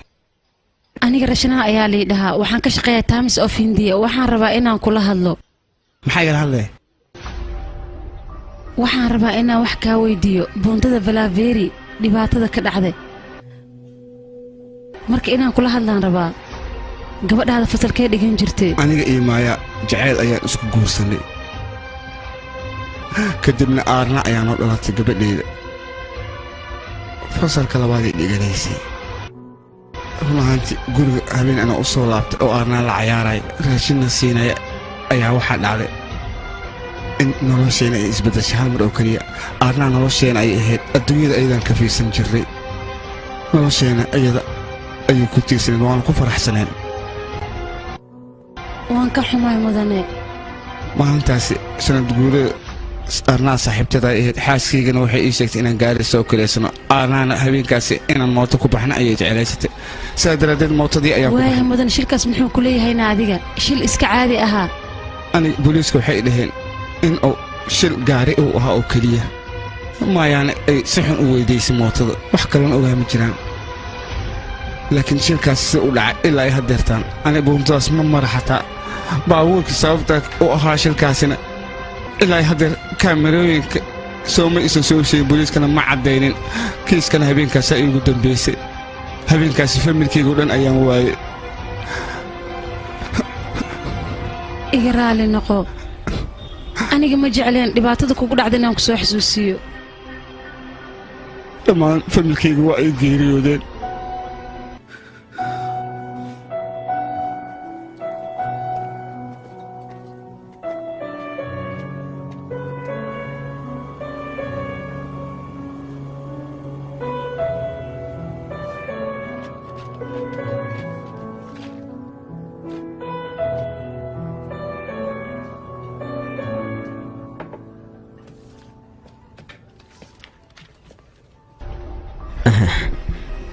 Aniga Rashnaha ayaa lii dhahaa, waxaan ka shaqeeyaa Times of India. Waxaan rabaa inaan kula hadlo. Maxaa igala hadlaya? Waxaan rabaa inaan wax kaa weydiiyo buundada Valaveri dhibaatada ka dhacday. Marka inaan kula hadlaan rabaa. Gabadhaada fasalkee dhigan jirtay? Aniga iyo Maaya jacayl ayaan isku guursanay, kadibna Aarna ayaa noo dhalatay. Gabadheyda fasalka labaaday dhiganaysay. Run ahaantii guriga habeen anaa u soo laabtay oo Aarnaa la cayaaraya, raashinna siinaya, ayaa waxaa dhacday in nolosheena ay isbeddeshay hal mar oo keliya. Aarnaa nolosheena ayay ahayd, adduunyada ayadaan ka fiirsan jirnay, nolosheena iyada ayay ku tiirsaneen, waana ku faraxsaneen. Waan ka xumaay mudane. Maalintaasi sanad guurada Aarnaa saaxiibtada ay ahayd. Xaaskaygana waxay ii sheegtay inaan gaari soo kaleysano. Aarnaana habeenkaasi inaan mooto ku baxna ayay jeclaysatay, sidaa daraaddeed mootadii ayaan ku Waaya baxnay. Mudane, shilkaas muxuu ku leeyahayna adiga? Shil iska caadi ahaa. Aniga booliiska waxay dhaheen in uu shil gaari uu ahaa oo keliya, maayaana ay si xun u weydiisay mootada, wax kalena ogaa ma jiraan. Laakiin shilkaas sida u dhacay ilaa ay haddeertaan aniga buuntadaas ma mara, xataa baabuurka sababta u ahaa shilkaasina ilaa ay haddeer kaamerooyinka sooma isan soo sheegin, booliiskana ma caddaynin. Kiiskana habeenkaasaa iigu dambaysay. Habeenkaasi familkayga o dhan ayaan waayey. Iga raali noqo, aniga ma jecleen dhibaatada kugu dhacda inaan ku soo xasuusiyo. Dhammaan familkayga waa ay geeriyoodeen.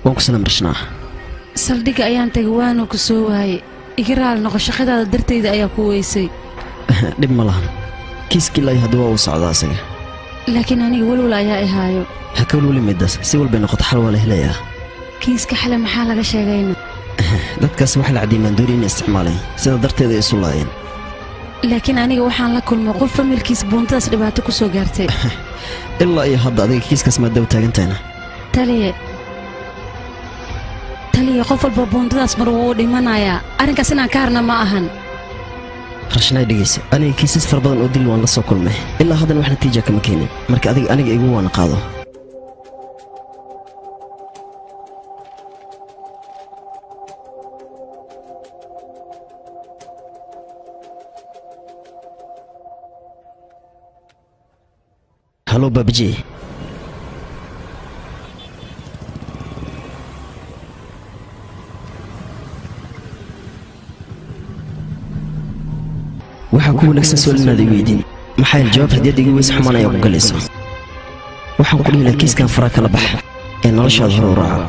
Waan ku salaam Rashnaa. Saldhigga ayaan tagay, waana ku soo waayey. Iga raali noqo, shaqadaada dartayda ayaa ku weysay. Dhib ma lahan, kiiskii ilaa hadda waa uu socdaa asaga. Laakiin aniga walwal ayaa ihaayo. Ha ka walwali midaas, si walbay noqoto xal waa la helayaa. Kiiska xale maxaa laga sheegayna? Dadkaas waxa la cadiyay maandoori inay isticmaaleen, sida darteeda ay isu laayeen. Laakiin aniga waxaan la kulmay qof familkiis buuntadaas dhibaato ku soo gaartay. Ilaa iyo hadda adiga kiiskaas maad daba taagantahayna? Taliye, taliye, qof walba buuntadaas mar wuu dhimanayaa. Arrinkaas inaan ka harna ma ahan. Rashnaa, dhegeysa, aniga kiisas fara badan oo dil waan la soo kulmay, ilaa haddana wax natiija kama keenin. Marka adiga aniga igu waana qaado. Halo babaji. Waxaa ku wanaagsan su'aal inaad i weydiin, maxaa yeele jawaab haddii aad iga weyse xumaan ayaa ku galayso. Waxaan ku dhihi lahaa kiiskan faraa kala bax ee noloshaada hore u raaco.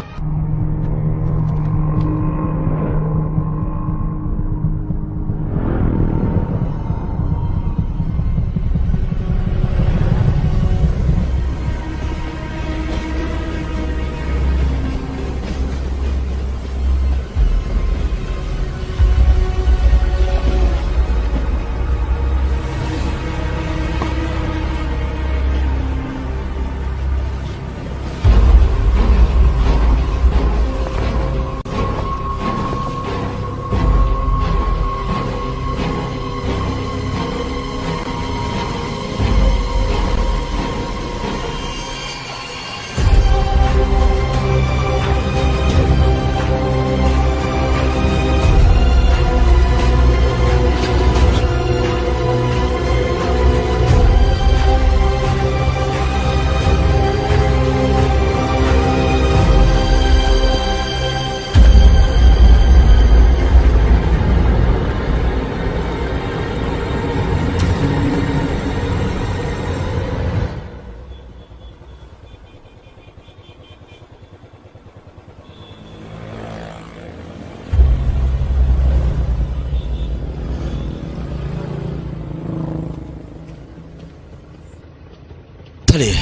Taliya,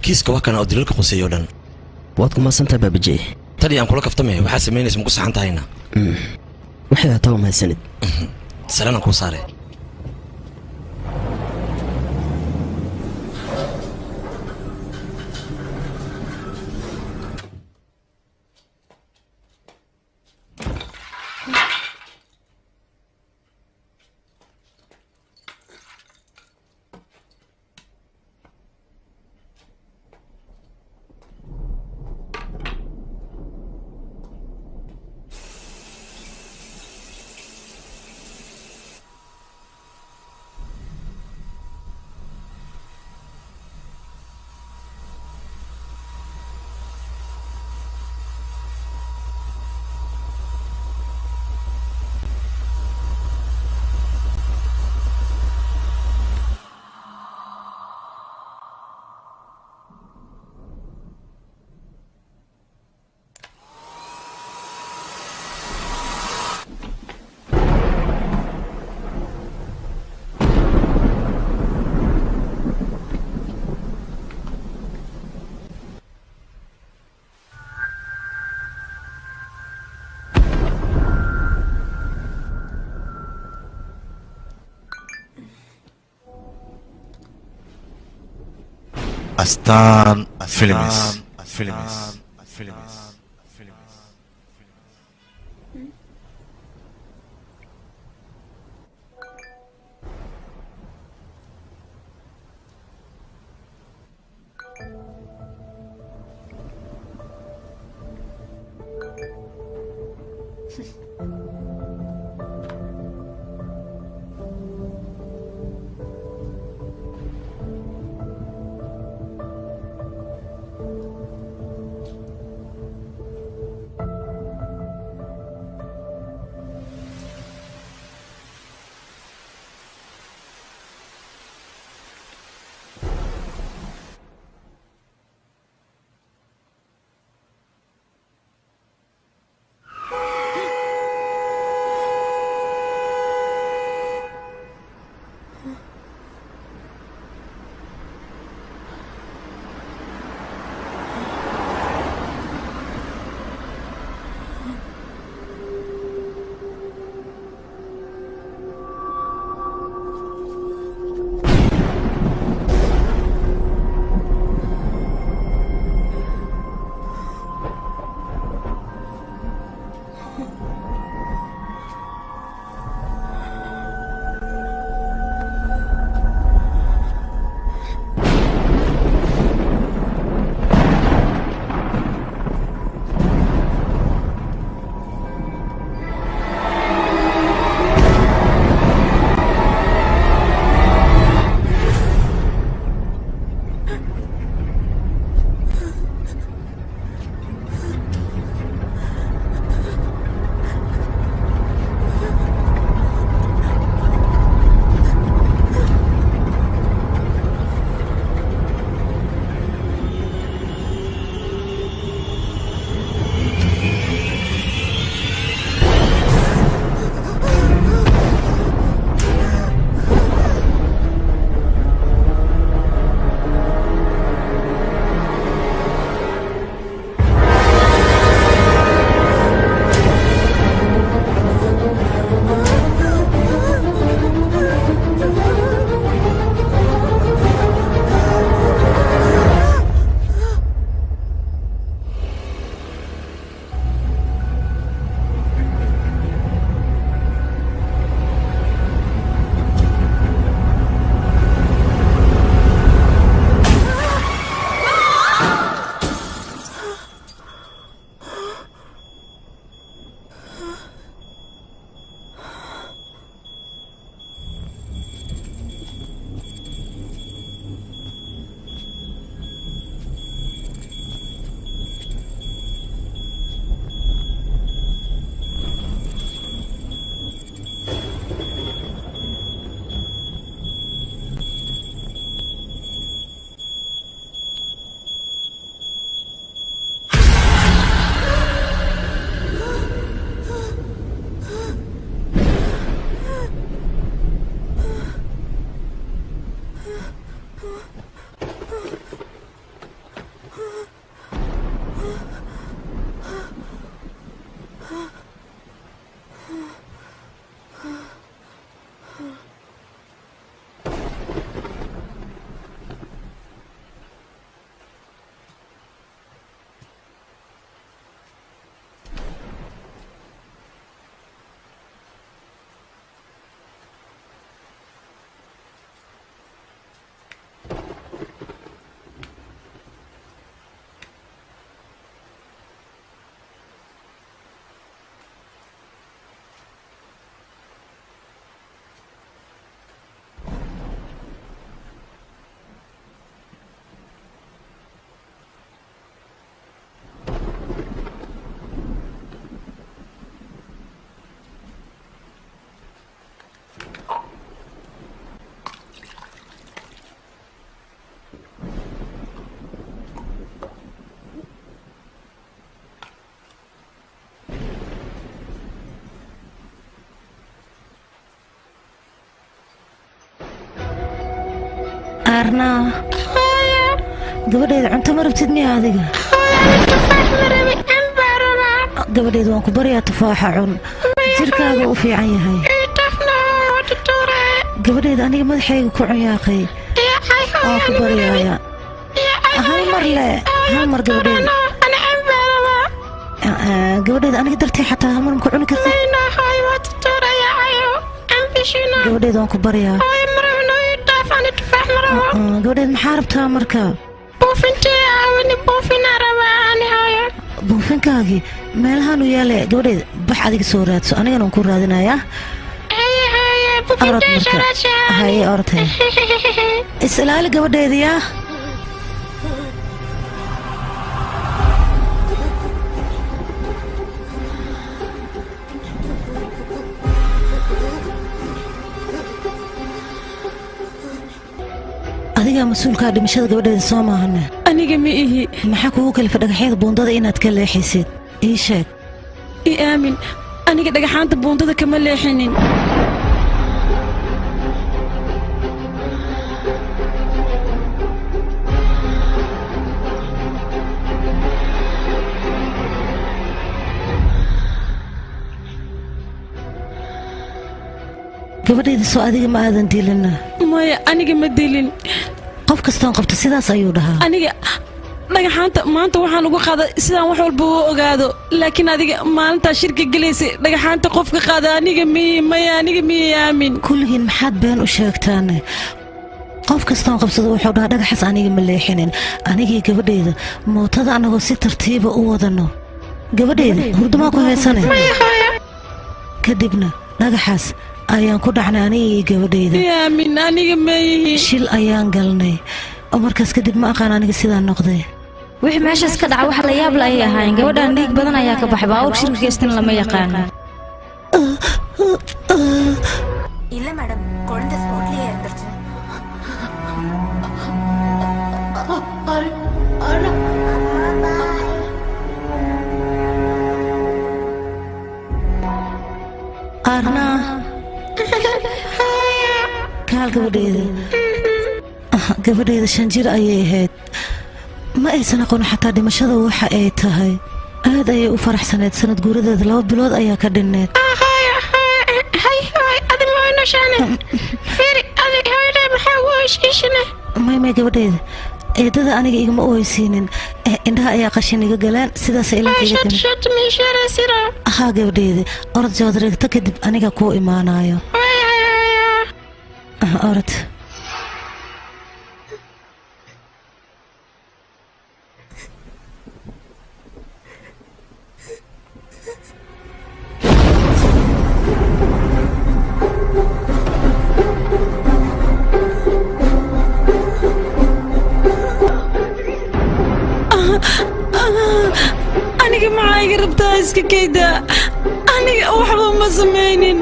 kiiska waa kana oo dilalka quseeyo dhan. Waad ku mahadsantahay Baabajey. Tali aan kula kaftamay, waxaa samaynaysa ma ku saxan tahayna? Waxay ahataa waa mahadsanid. Salanaan kuu saaray. Astaan Films. Films. Films. Arnaa gabadheeda cunto ma rabtid miya adiga? Gabadheeda waan ku baryaa tufaaxa cun, jirkaaga u fiican yahay. Gabadheeda aniga madaxayga ku cunyaaqay, waan ku baryaaya hal mar le, hal mar gabadheeda. Gabadheeda aniga dartay xataa hal mar ma ku cuni kartid? Gabadheeda waan ku baryaa. Gabadheed maxaa rabtaa marka? Buufinkaagii meelahaan u yaale gabadheed, bax adiga soo raadso, anigana waan ku raadinayaa. Orod marka, haye orod, haye is ilaali gabadheeda yaa. Adigaa mas-uulkaa dhimashada gabadheeda soo maahane? Aniga ma ihi. Maxaa kugu kalifa dhagaxyada buundada inaad ka leexisid? Ii sheeg. I aamin, aniga dhagaxaanta buundada kama leexinin. Gabadheeda soo adiga ma aadan dilina? Maya, aniga ma dilin. Qof kastoon qabta sidaas ayuu dhahaa. Aniga dhagaxaanta maanta waxaan ugu qaaday sidaan wax walba u ogaado, laakiin adiga maalintaa shirka gelaysay dhagaxaanta qofka qaada aniga miyi. Maya, aniga miyi aamin. Kulligiin maxaad been u sheegtaane? Qof kastoon qabsado wuxuu dhahaa dhagaxaas aniga ma leexinin. Anigii gabadheeda mootada anagoo si tartiiba u wadano, gabadheeda hurdumaa ku haysane, kadibna dhagaxaas ayaan ku dhacnay anigii gabadheeda. Aamin, aniga ma ihi. Shil ayaan galnay, markaas kadib ma aqaan aniga sidaan noqday. Wixii meeshaas ka dhaca wax la yaab la ayay ahaayeen. Gabadhan dhiig badan ayaa ka baxay, baabuur shirka geystan lama yaqaano. இல்ல மேடம், குழந்தை ஸ்பாட்லயே இறந்துருச்சு. Arnaa kaal gabadheeda. Gabadheeda 5 jir ayay ahayd, ma aysan aqoon xataa dhimashada waxa ay tahay. Aad ayay u faraxsaneyd, sanad guuradeeda 2 bilood ayaa ka dhinneed. May gabadheeda, eedada aniga igama oysiinin, indhaha ayaa qashin iga galeen, sidaas haa gabadheeda. Orod joodreegto kadib aniga kuu imaanayo. Orod. Aniga maxaa iga rabtaa iska kayda? Aniga waxba ma samaynin.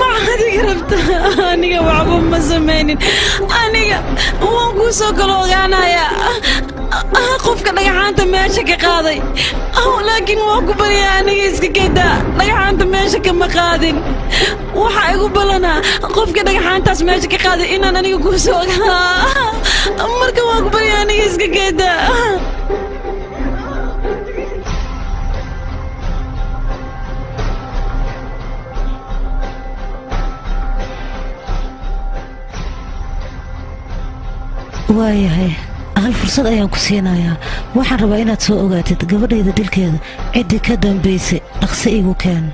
Maxaad iga rabtaa? Aniga waxba ma samaynin. Aniga waan kuu soo kala ogaanayaa qofka dhagaxaanta meesha ka qaaday, laakiin waan ku baryaa aniga iska kayda, dhagaxaanta meesha kama qaadin. Waxaa igu balanaa qofka dhagaxaantaas meesha ka qaaday inaan aniga kuu soo ogaanaa. Marka waan ku baryaa aniga iska kayda. Waayahay, hal fursad ayaan ku siinayaa. Waxaan rabaa inaad soo ogaatid gabadhayda dilkeeda ciddii ka dambaysay. Dhaqsi igu keen.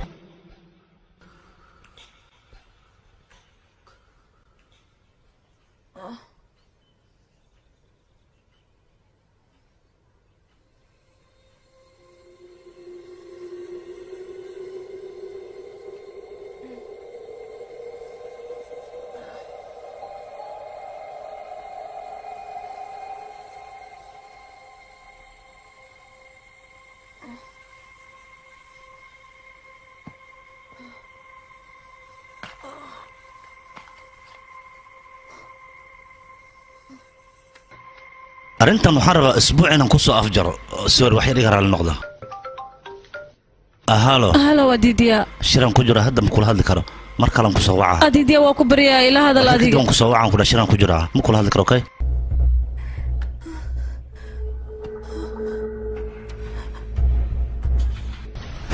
Arrintan waxaan rabaa isbuuc inaan ku soo afjaro. Sorry, wax yar iga raali noqda. Halo. Halo, waa Didiya. Shiraan ku jira hadda, ma kula hadli karo. Mar kale aan ku soo wacaa. Aditya waa ku baryaa ila hadal Kadib adiga. waan ku soo wacaan ku dhashiraan ku jiraa. Ma kula hadli karo, okay?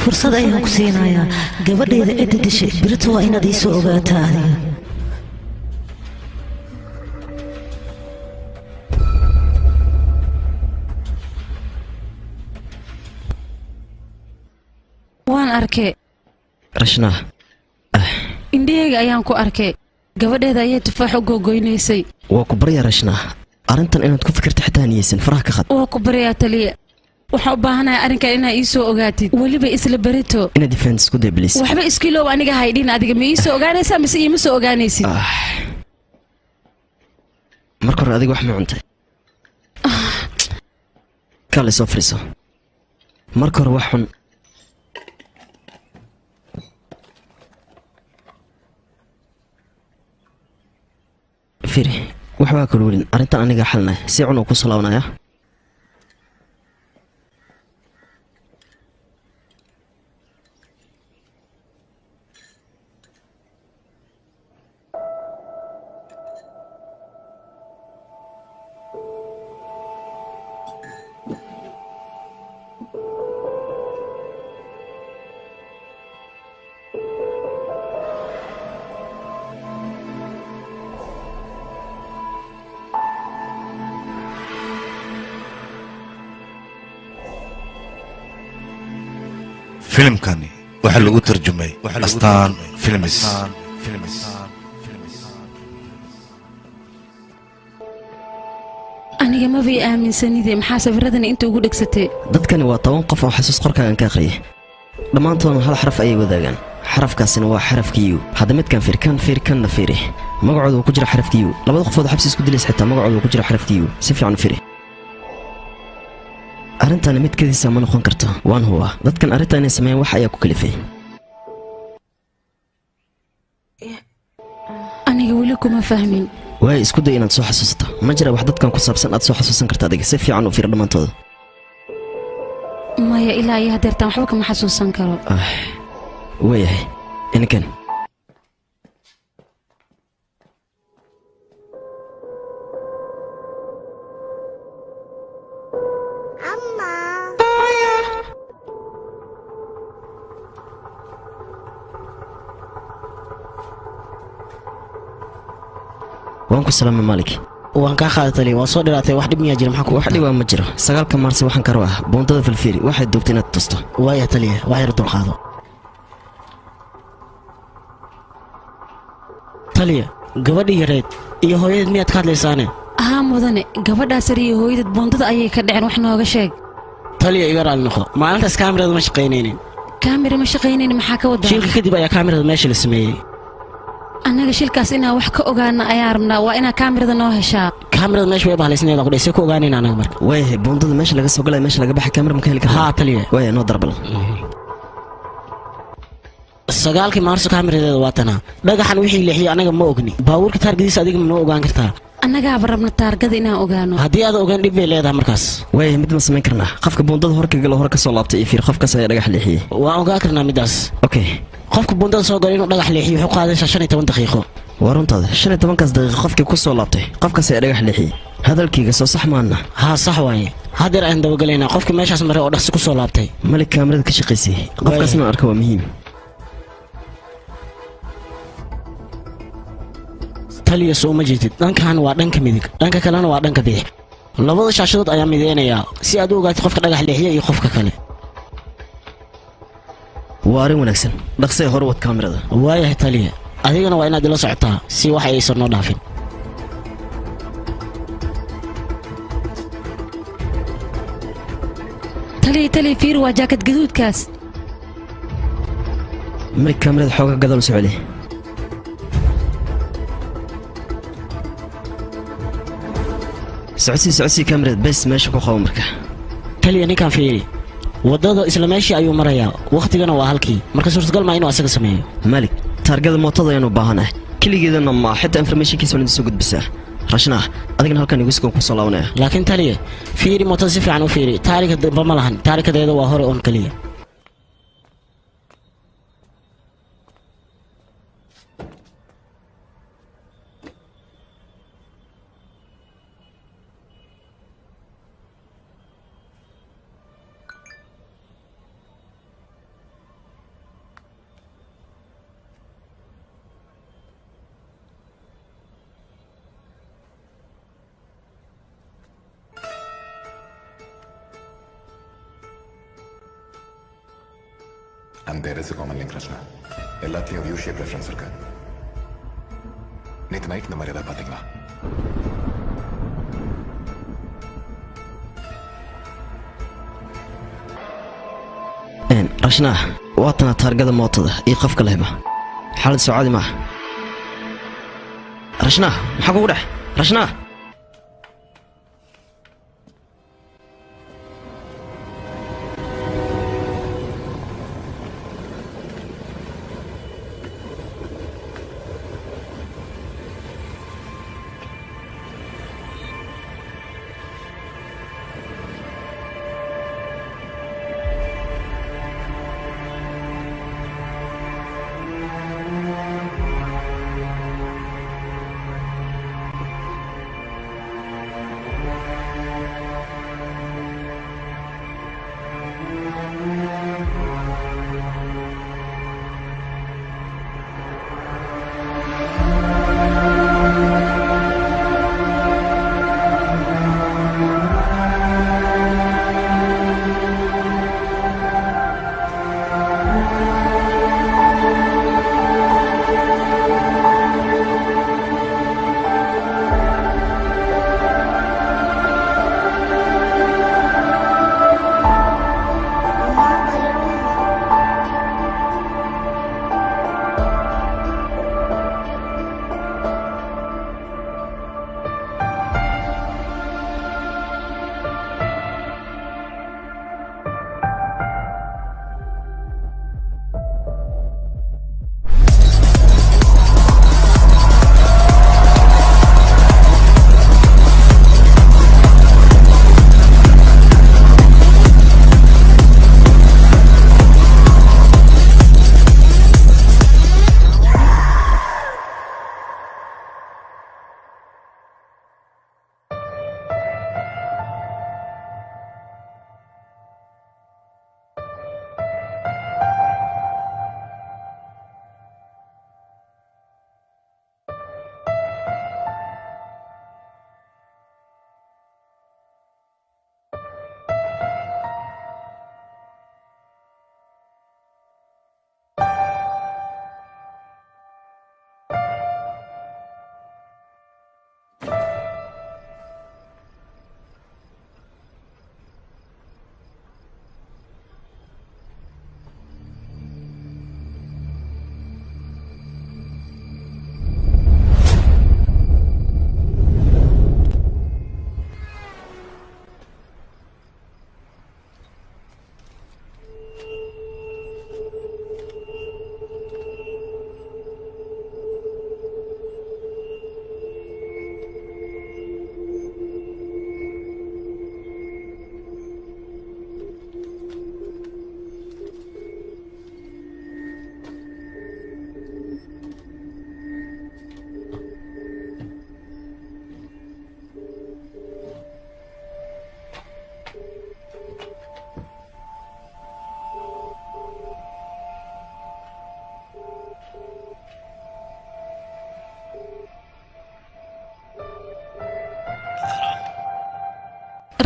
Fursad ayaan ku siinayaa gabadhayda cidda dishay birita waa inaad ii soo ogaataa adiga. Waan arkay. Rashnaa. Indhahayga ayaan ku arkay gabadheeda ayay tufaax u googoynaysay. Waa ku baryaa Rashnaa, arrintan inaad ku fikirta xitaa niyeysan faraha ka qad. Waa ku baryaa taliya, waxaan u baahanahay arrinkan inaa ii soo ogaatid weliba isla berito. Inaad defense isku day please. Waxba iskiilow aniga haydhin, adiga ma ii soo ogaanaysaa mise iima soo ogaanaysid? Marka hore adiga wax ma cuntay? Kale soo fariiso marka hore wax xun. Firi, waxbaa kala welin arrintan aniga xalnay si cun uu ku salaawnaya. Filimkani waxaa lagu tarjumay Astaan Films. Aniga maba ii aaminsanide, maxaa sawiradan inta ugu dhegsatay? Dadkani waa 10 qof oo xasuus qorkaagan ka akhriyay, dhammaantoodna hal xaraf ayay wadaagaan, xarafkaasina waa xarafka U. Hadda midkan fiir, kan fiir, kanna fiiri, magacooda uu ku jira xarafka U. Labada qofood xabsi isku dilaysa xitaa magacooda uu ku jira xarafka U. Si fiican u fiiri arrintani, mid kadiisa ma noqon karto, waan hubaa dadkan arrintan inay sameeyaan wax ayaa ku kalifay. Aniga weli kuma fahmin. Waay isku day inaad soo xasuusato, ma jira wax dadkan ku saabsan aad soo xasuusan karta adiga? Si fiican u fiir dhammaantooda. Maya, ilaa iyo hadeertaan waxba kama xasuusan karo. Waayahay, inankan waan ku salaamay Malik. Waan kaa qaaday taliya, waa soo dhiraatay, wax dhib miyaa jira? Maxaa ku Wax dhibaa ma jiro. 9-ka Maarsi waxaan ka rabaa buundada Falfiiri waxay duubtay inaad tusto. Waaya taliya, wax yar dulqaado taliya. Gabadhii yareed iyo hooyadeed miyaad ka hadlaysaane? Haa mudane, gabadhaas yar iyo hooyadeed buundada ayay ka dhaceen, wax nooga sheeg. Taliya, iga raali noqo, maalintaas kaamirada ma shaqaynaynin. Kaamira ma shaqaynaynin maxaa ka wadaa? Shilka kadib ayaa kaamirada meesha la sameeyey. Annaga shilkaas inaan wax ka ogaana ayaa rabnaa, waa inaa kaamirada noo heshaa. Kaamirada meesha way bahalaysneed ku dhasay, ku ogaanayna anaga marka. Waayahay, buundada meesha laga soo galaya, meesha laga baxay kaamira ma ka heli karnaa? Haa taliya. Waaya, noo darbal. 9-kii Maarso kaamiradeeda waa tanaa. Dhagaxan wixii leexiyey anaga ma ogni. Baabuurka taargadiisa adiga ma noo ogaan kartaa? Annagaaba rabna taargada inaan ogaano. Haddii aad ogaan dhib bay leedahay markaas. Waayahay, mid ma samayn karnaa? Qofka buundada hore ka galo, hore ka soo laabtay iyo fiir, qofkaas ayaa dhagax leexiyey. Waan ogaan karnaa midaas. Okay. Qofka buundada soo galay inuu dhagax leexiyo wuxuu qaadaysaa 15 daqiiqo. Waa runtaada, 15-kaas daqiiqo qofkii ku soo laabtay qofkaas ayaa dhagax leexiyey. Hadalkayga soo sax maana? Haa sax waaye, haddeer ayaan dabagalaynaa qofka meeshaas maray oo dhaqsi ku soo laabtay. Malik, kaamirada ka shaqaysay qofkaas inaan arka waa muhiim. Taliya, soo ma jeedid, dhankan waa dhanka midig, dhanka kalena waa dhanka bidix. Labada shaashadood ayaa mideynayaa si aad u ogaatid qofka dhagax leexiya iyo qofka kale. Waa arrin wanaagsan, dhaqsee hore wad kaamirada. Waayahay taliya, adigana waa inaad ila socotaa si wax aysan noo dhaafin. Taliya, taliya, fiir, waa jaakad gaduudkaas. Malik, kaamirada xooga gadaal u soo celi. Socodsii, socodsii kaamirada, bes meesha ku qabo marka. Taliya, ninkaan fiiri, waddada isla meeshii ayuu marayaa, wakhtigana waa halkii, marka suurtagal maa inuu asaga sameeyo. Malik, taargada mootada ayaanu baahanahay, keligeedana ma xitaa informationkiisa waa soo gudbisaa. Rashnaa, adigana halkan igu sugan, kusoo laabanaya. Laakiin taliya, fiiri mootada si fiican u fiiri, taarika dambe ma lahan, taarikadeeda waa hore oon keliya. And there is a common link Rachana. எல்லாத்துலேயும் ஒரு U shape reference இருக்கு. நேற்று நைட் இந்த மாதிரி ஏதாவது பார்த்தீங்களா? Rashnaa, waa tana taargada mootada iyo qofka lehba. Xaalad soo caadi maaha. Rashnaa, maxaa kugu dhex? Rashnaa.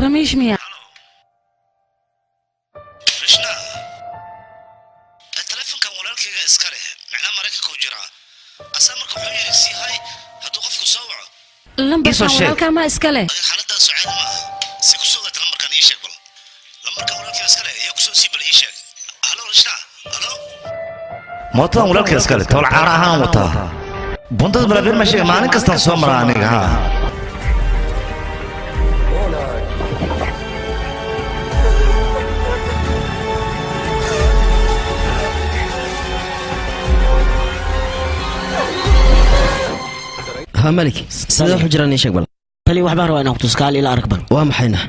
Ramesh miya? Rashna, telefonkan walaalkayga iska leh, macnaa Maraykanka u jiraa. Asaa marka wuxuu yidhi sii hay hadduu qofku soo waco. Lambarkan walaalkaa ma iska leh? Xaaladdaas soo caadi maaha. Si ku soo gaata lambarkan ii sheeg bal. Lambarkan walaalkayga iska leh, yaa ku soo sii bal ii sheeg. Halo Rashna, halo. Mootadan walaalkayga iska leh, tool caara ahaan wataa. Bundada balaabiir ma sheega, maalin kastaan soo maraa aniga haa. ها مالك sidee wax u jiraan ii sheeg bal. Tali wax baan rabaa inaan ku tuskaal ila arag bal. Waa maxayna?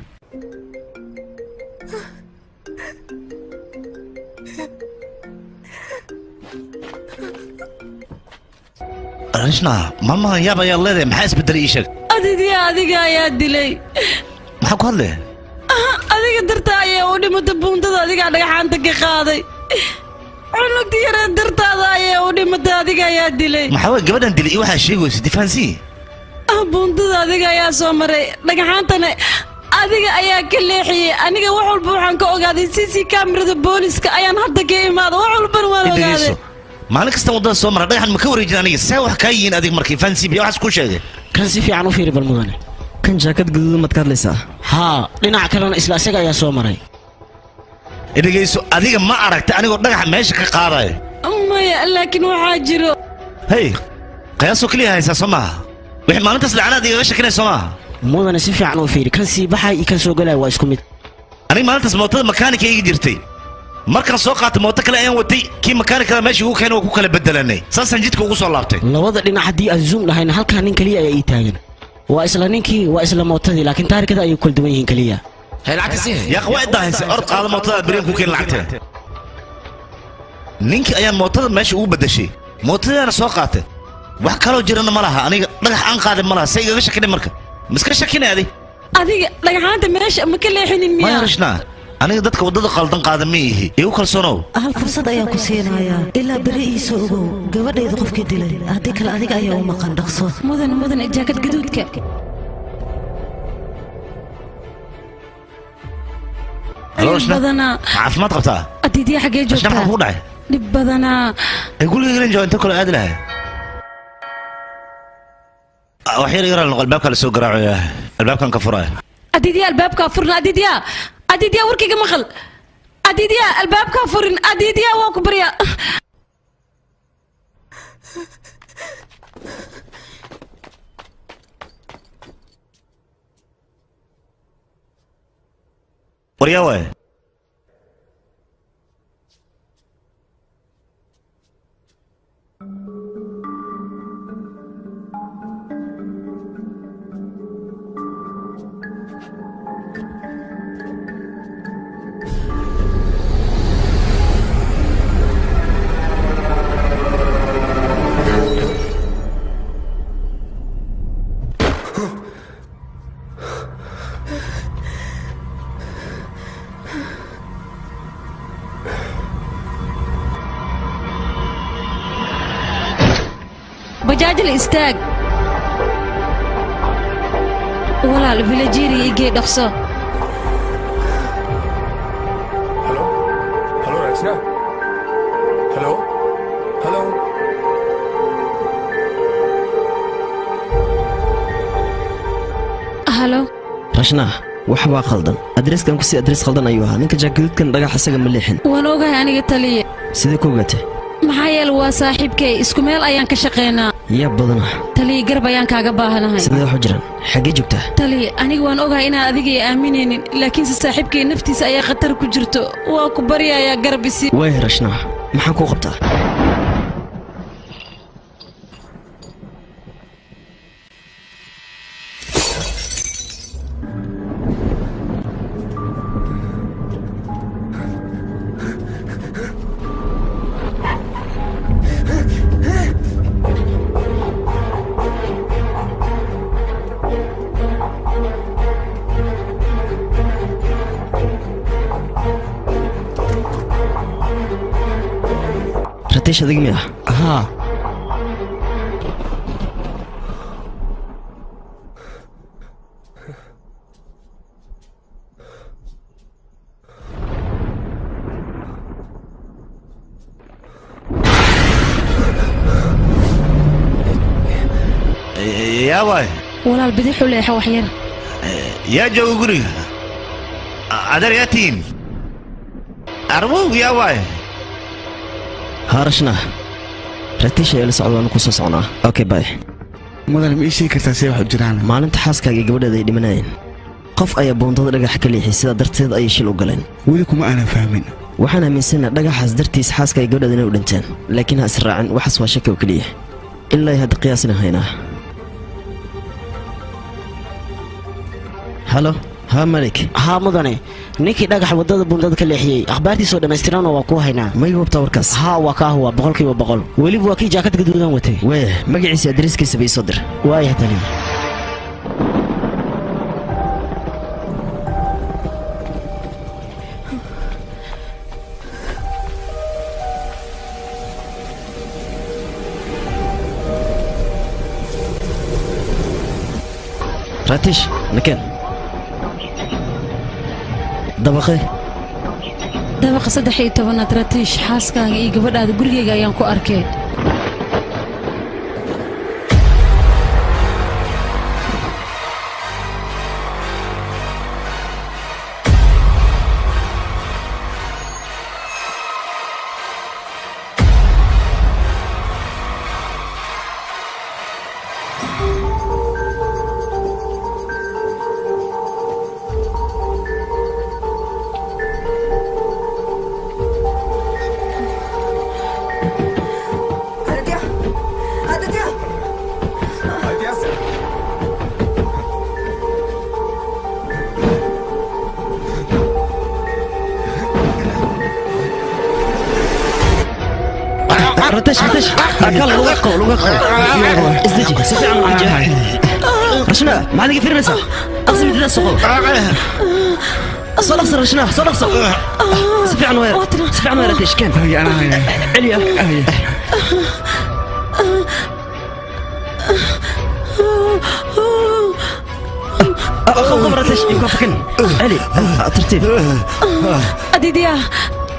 Rashna, maalmahan yaab ayaa leedahay, maxaa isbedelay ii sheeg? Adidii adiga ayaa dilay. Maxaa ku hadlay? Adiga dartaa ayaa u dhimatay buundada, adigaa dhagaxaanta ka qaaday. Cunugta yaree dartaada ayaa u dhimatay, adiga ayaa dilay. Maxaa waay gabadhan dilay iyo waxaa sheegaysa difaansii? Buundada adiga ayaa soo maray, dhagaxaantana Adiga ayaa ka leexiyey. Aniga wax walba waxaan ka ogaaday CC kaamirada booliska ayaan hadda ka imaada. Wax walbana waan ogaaday. Maalin kasta waddada soo mara dhagaxan ma ka wareejin aniga. See wax kaa yihiin adiga markii fancy biyo waxaas ku sheegay. Kan si fiican u fiiri bal mudane. Kan jaakad gaduudan maad ka hadlaysaa? Haa, dhinaca kalena isla isaga ayaa soo maray. Dhegeyso, adiga ma aragta anigoo dhagaxa meesha ka qaadayo. Maya, laakiin waxaa jiro. Hey, qiyaasoo keliya haysaa soo maaha. Wixii maalintaas lacanaad igaga shakinay soo maaha. Mudane si fiican u fiiri, kan sii baxay iyo kan soo galaya waa isku mid. Aniga maalintaas mootada makaanika iga jirtay. Markaan soo qaatay mooto kale ayaan watay, kii makaanikada meesha igu keenay waa ku kala bedelanay. Saasaan jidka ugu soo laabtay. Labada dhinac haddii aan zoom dhahayna halkaa nin keliya ayaa ii taagan. Waa isla ninkii, waa isla mootadii, laakiin taarikada ayay kala duwan yihiin keliya. Yaa waa idahaysa, orod qaado mootada beriin ku keen lacagta. Ninkii ayaan mootada meesha ugu bedeshay. Mootadaana soo qaatay. Wax kaloo jirana ma laha, aniga dhagax aan qaaday ma laha, see igaga shakinay marka. Ma iska shakinay adi? Adiga dhagaxaanta meesha ma ka leexinin miyaa? Maya Rashna, aniga dadka waddada qaldan qaada ma ihi. Igu kalsoonow. Hal fursad ayaan ku siinayaa. Ilaa berri ii soo ogow gabadhayda qofkii dilay. Haddii kale adiga ayaa u maqan dhaqso. Mudane, mudane, jaakad gaduudka. Halo Rashna. Badanaa. Caafimaad qabtaa? Adiidya xaggee Rashna joogtaa? maxaa kugu dhacay? Dhib badanaa. Ay guriga gelin jooga inta kale aadi lahay. Wax yar yar noqo albaabka la soo garaacaya. Albaabkan ka furaya. Adiidya albaabka furna Adiidya. Adiidya warkayga maqal. Adiidya albaabka furin. Adiidya waa ku baryaa. Waryaa waay. Bajaajla istaag. Walaal villageria igee dhaqso. Hello Rachna. Hello. Hello. Hello. Rashna, wax waa khaldan. Adreeskan ku sii adrees khaldan ayuu ahaa. Ninka jaakaduudkan dhagax isaga ma leexin. Waan ogahay aniga taliye. Sidee ku ogaatay? Maxaa yeelay waa saaxiibkay, isku meel ayaan ka shaqeynaa. Yaa badanaa. Taliye garab ayaan kaaga baahanahay. Sidee wax u jiraan? Xaggee joogtaa? Taliye, aniga waan ogahay inaan adiga i aaminaynin, laakiinse saaxiibkay naftiisa ayaa khatar ku jirto. Waa ku baryayaa garab isi. Waay Rashna, maxaan kuu qabtaa? Ratish adiga miyaa? Haa. Yaa waay. Walaal bidix u leexa wax yar. Yaa jooga guriga. Adeer yaa tihiin. Arwow yaa waay. Haa Rashna, Ratish ayaa la socda, waanu ku soo socnaa. Okay, bye. Mudane ma ii sheegi kartaa see wax u jiraan? Maalinta xaaskaaga iyo gabadheeda ay dhimanayeen, qof ayaa buundada dhagax ka leexiyay, sidaa darteed ayay shil u galeen. Weli kuma aanan fahmin. Waxaan aaminsanahay dhagaxaas dartiis xaaska iyo gabadheeda inay u dhinteen, laakiin ha israacin, waxaas waa shaki oo keliya. Ilaa hadda qiyaasina haynaa. Halo, haa Malik. Haa mudane, ninkii dhagax waddada buundada ka leexiyey akhbaartiisoo dhammaystiranoo waa kuu haynaa. Ma igu hubtaa warkaas? Haa, waa kaa huwa 100%. Weliba waa kii jaakad gaduudan watay. Waaya, magaciisa adreeskiisa ba ii soo dir. Waaya taliye. Ratish, nakeen. Dabaqe Dabaqa 13aad Ratiish, xaaskaaga iyo gabadhaada gurigeyga ayaan ku arkay. رتش رتش أكل لغة لغة ازدجي سفي عن وجه رشنا ما عندك فيرنسا أقسم بالله سقو صل رشنا صل سفي عن وير سفي عن وير رتش كان عليا خب رتش يكفكن علي ترتيب أديديا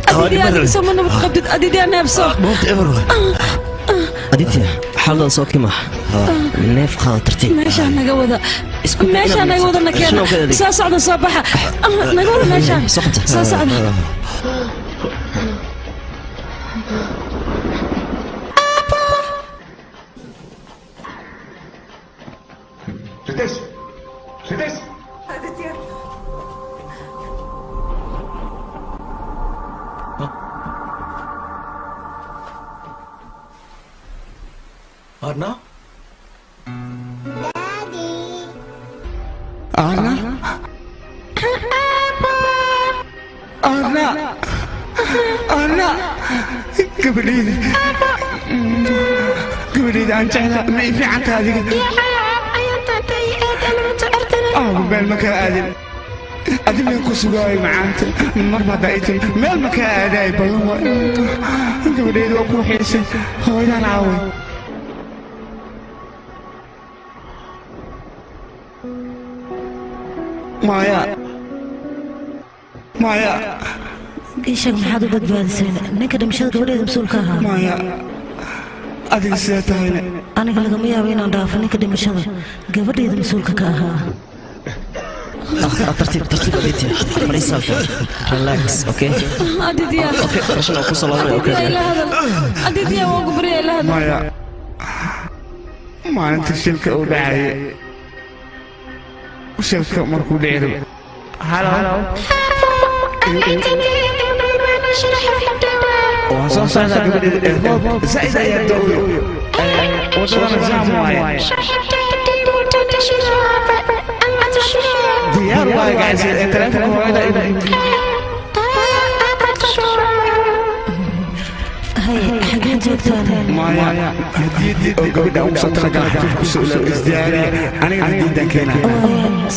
أديديا سمنا بتقبض أديديا نفسه أديتيا حالة صوتك ما نيف خال ترتيب ماشي نقوضة ماشي نقوضة نكينا ساعة صباحا نقوضة ماشي ساعة. ريتيش ريتيش Arna? Daddy. Arna? Arna? Arna? Gabadhayda. Gabadhayda aan jeclaa ma ii fiican tahay adiga. Meel ma kala aadin. Adi meel ku sugaayo macaanta. Marba haddaa ii timi meel ma kala aadaay badan waay. Gabadhayda waa kuu xiisay. Hooyadaan caaway. Maya Maya isheeg maxaad u badbaadiseen ninka dhimashada gabadheeda mas-uulka ahaa? Maya adiga sidee tahayna? Aniga lagama yaabo inaan dhaafo ninka dhimashada gabadheeda mas-uulka ka ahaa. ترتيب ترتيب أديتيا مريسالك relax okay أديتيا okay رشنا أقص الله okay أديتيا وقبري إلى هذا. Maya maalinta shilka uu dhacay shilka markuu dhici halo waan soo socdaa gabadheeda zaid ayaa da'oyo wadadana jaam waaye diyaar waaye gacaysa ee taleefanka hooyada. Hay xageen joogtaan? Maya hadiyadii oo gabadha ugu soo talagalay xafiifku soo ilaw isdiyaariya aniga hadiyadan keenaa.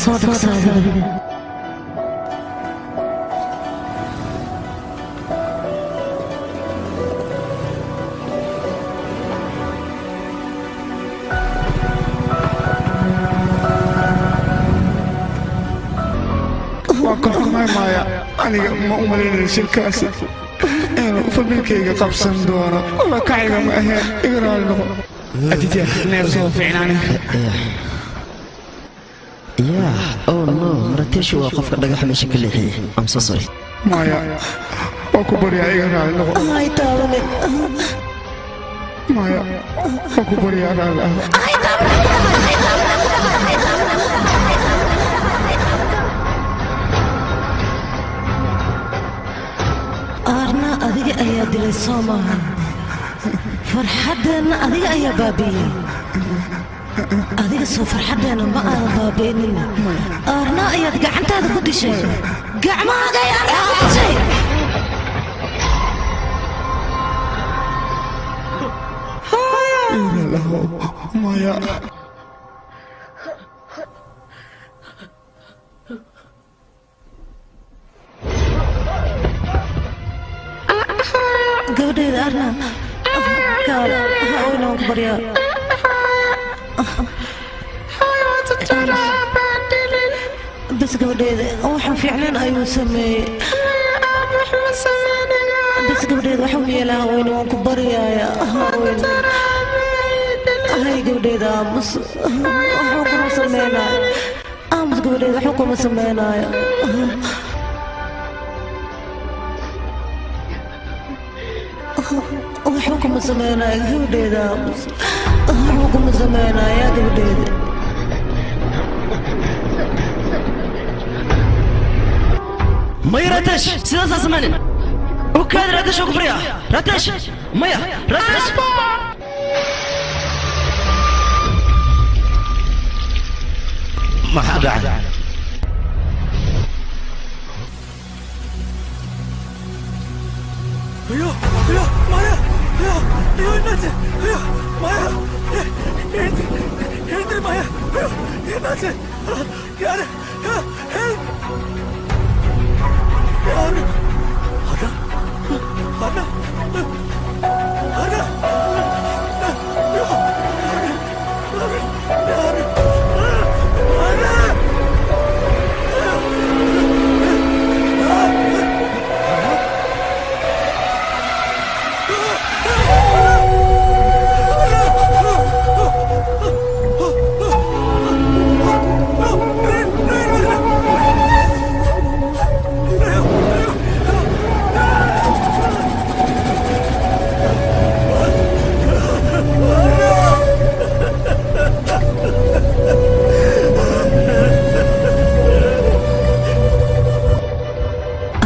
Soo dhaqsaada. Waa ka xumay Maya, aniga ma u malaynayo shilkaasi inuu familkayga qabsan doono. Walla kacayga ma ahayn iga raali noqo. Aditya neef soo fiicnaani. Yeah, oh no, Ratish waa qofka dhagaxa meesha ka leexiyay. I'm so sorry. Maya waa ku baryaa iga raali noqo. Ay taawane. Maya waa ku baryaa raali aho. Ay taawane. Arna adiga ayaa dilay soo maaha. Farxaddeenna adiga ayaa baabi'iyey. Adiga soo farxaddeenna ma aadan baabi'inin. Arna ayaad gacantaada ku dishay. Gacmahaaga ayaa Arna ku dishay. Maya Gabadhayda Arna kaal ha ooynaan ku baryaa. Bas Bas gabadheeda waxaan fiicnayn ayuu sameeyey. Bas gabadheeda waxuu yeelaa haweyne, waan ku baryaaya haweyne. Hay gabadheeda aamus, waxuu kuma sameynaayo. Aamus gabadheeda, waxuu kuma sameynaayo. Waxba kuma sameynaayo gabadheeda, aamus, waxba kuma sameynaayo gabadheeda. Maya Ratesh, sidaasaa sameynin. U kaadi Ratesh, oo ku baryaa. Ratesh, maya Ratesh. Maxaa dhacay? ஐயோ ஐயோ மாயா, ஐயோ ஐயோ, என்னாச்சு? ஐயோ மாயா, எழுந்து எழுந்துரு மாயா. ஐயோ என்னாச்சு? யாரு? ஹெல்ப்! யாரு? அண்ணா, அண்ணா, அண்ணா! ஐயோ, யாரு? அண்ணா!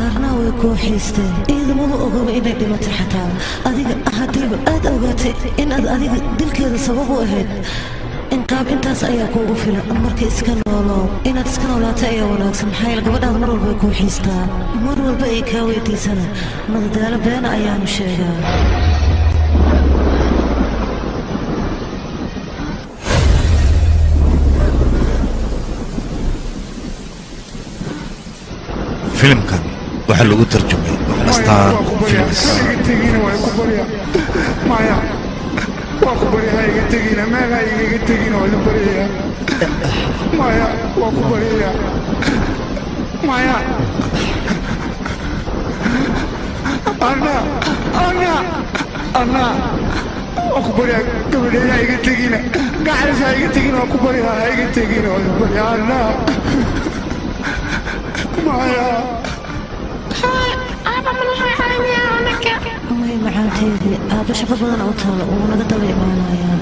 Arnaa way kuu xiistay, iyadamaba ogaba inay dhimatay xataa. Adiga haddiiba aad ogaatay inaad adiga dilkeeda sabab u ahayd, inqaab intaas ayaa kuugu filan. Marka iska noolow, inaad iska noolaatay ayaa wanaagsan, maxaa yeele gabadhaad mar walba ay kuu xiistaa, mar walba ay kaa weydiisana madadaalo beena ayaanu sheegaa. Filimkan waxaa lagu tarjumay Astaan Films. Iga tegina, waa ku barya maya, waa ku barya, ha iga tegina, meel ha igaga tegina, waa idin baryaya maya, waa ku baryaya maya. Anna, anna, anna, waa ku barya gabadheeda, ha iga tegina, gacalis ha iga tegina, waa ku barya, ha iga tegina, waa idin barya anna maya. May macaanteedii, aabba shaqo badan oo taalo, wuu naga daba imaanayaa.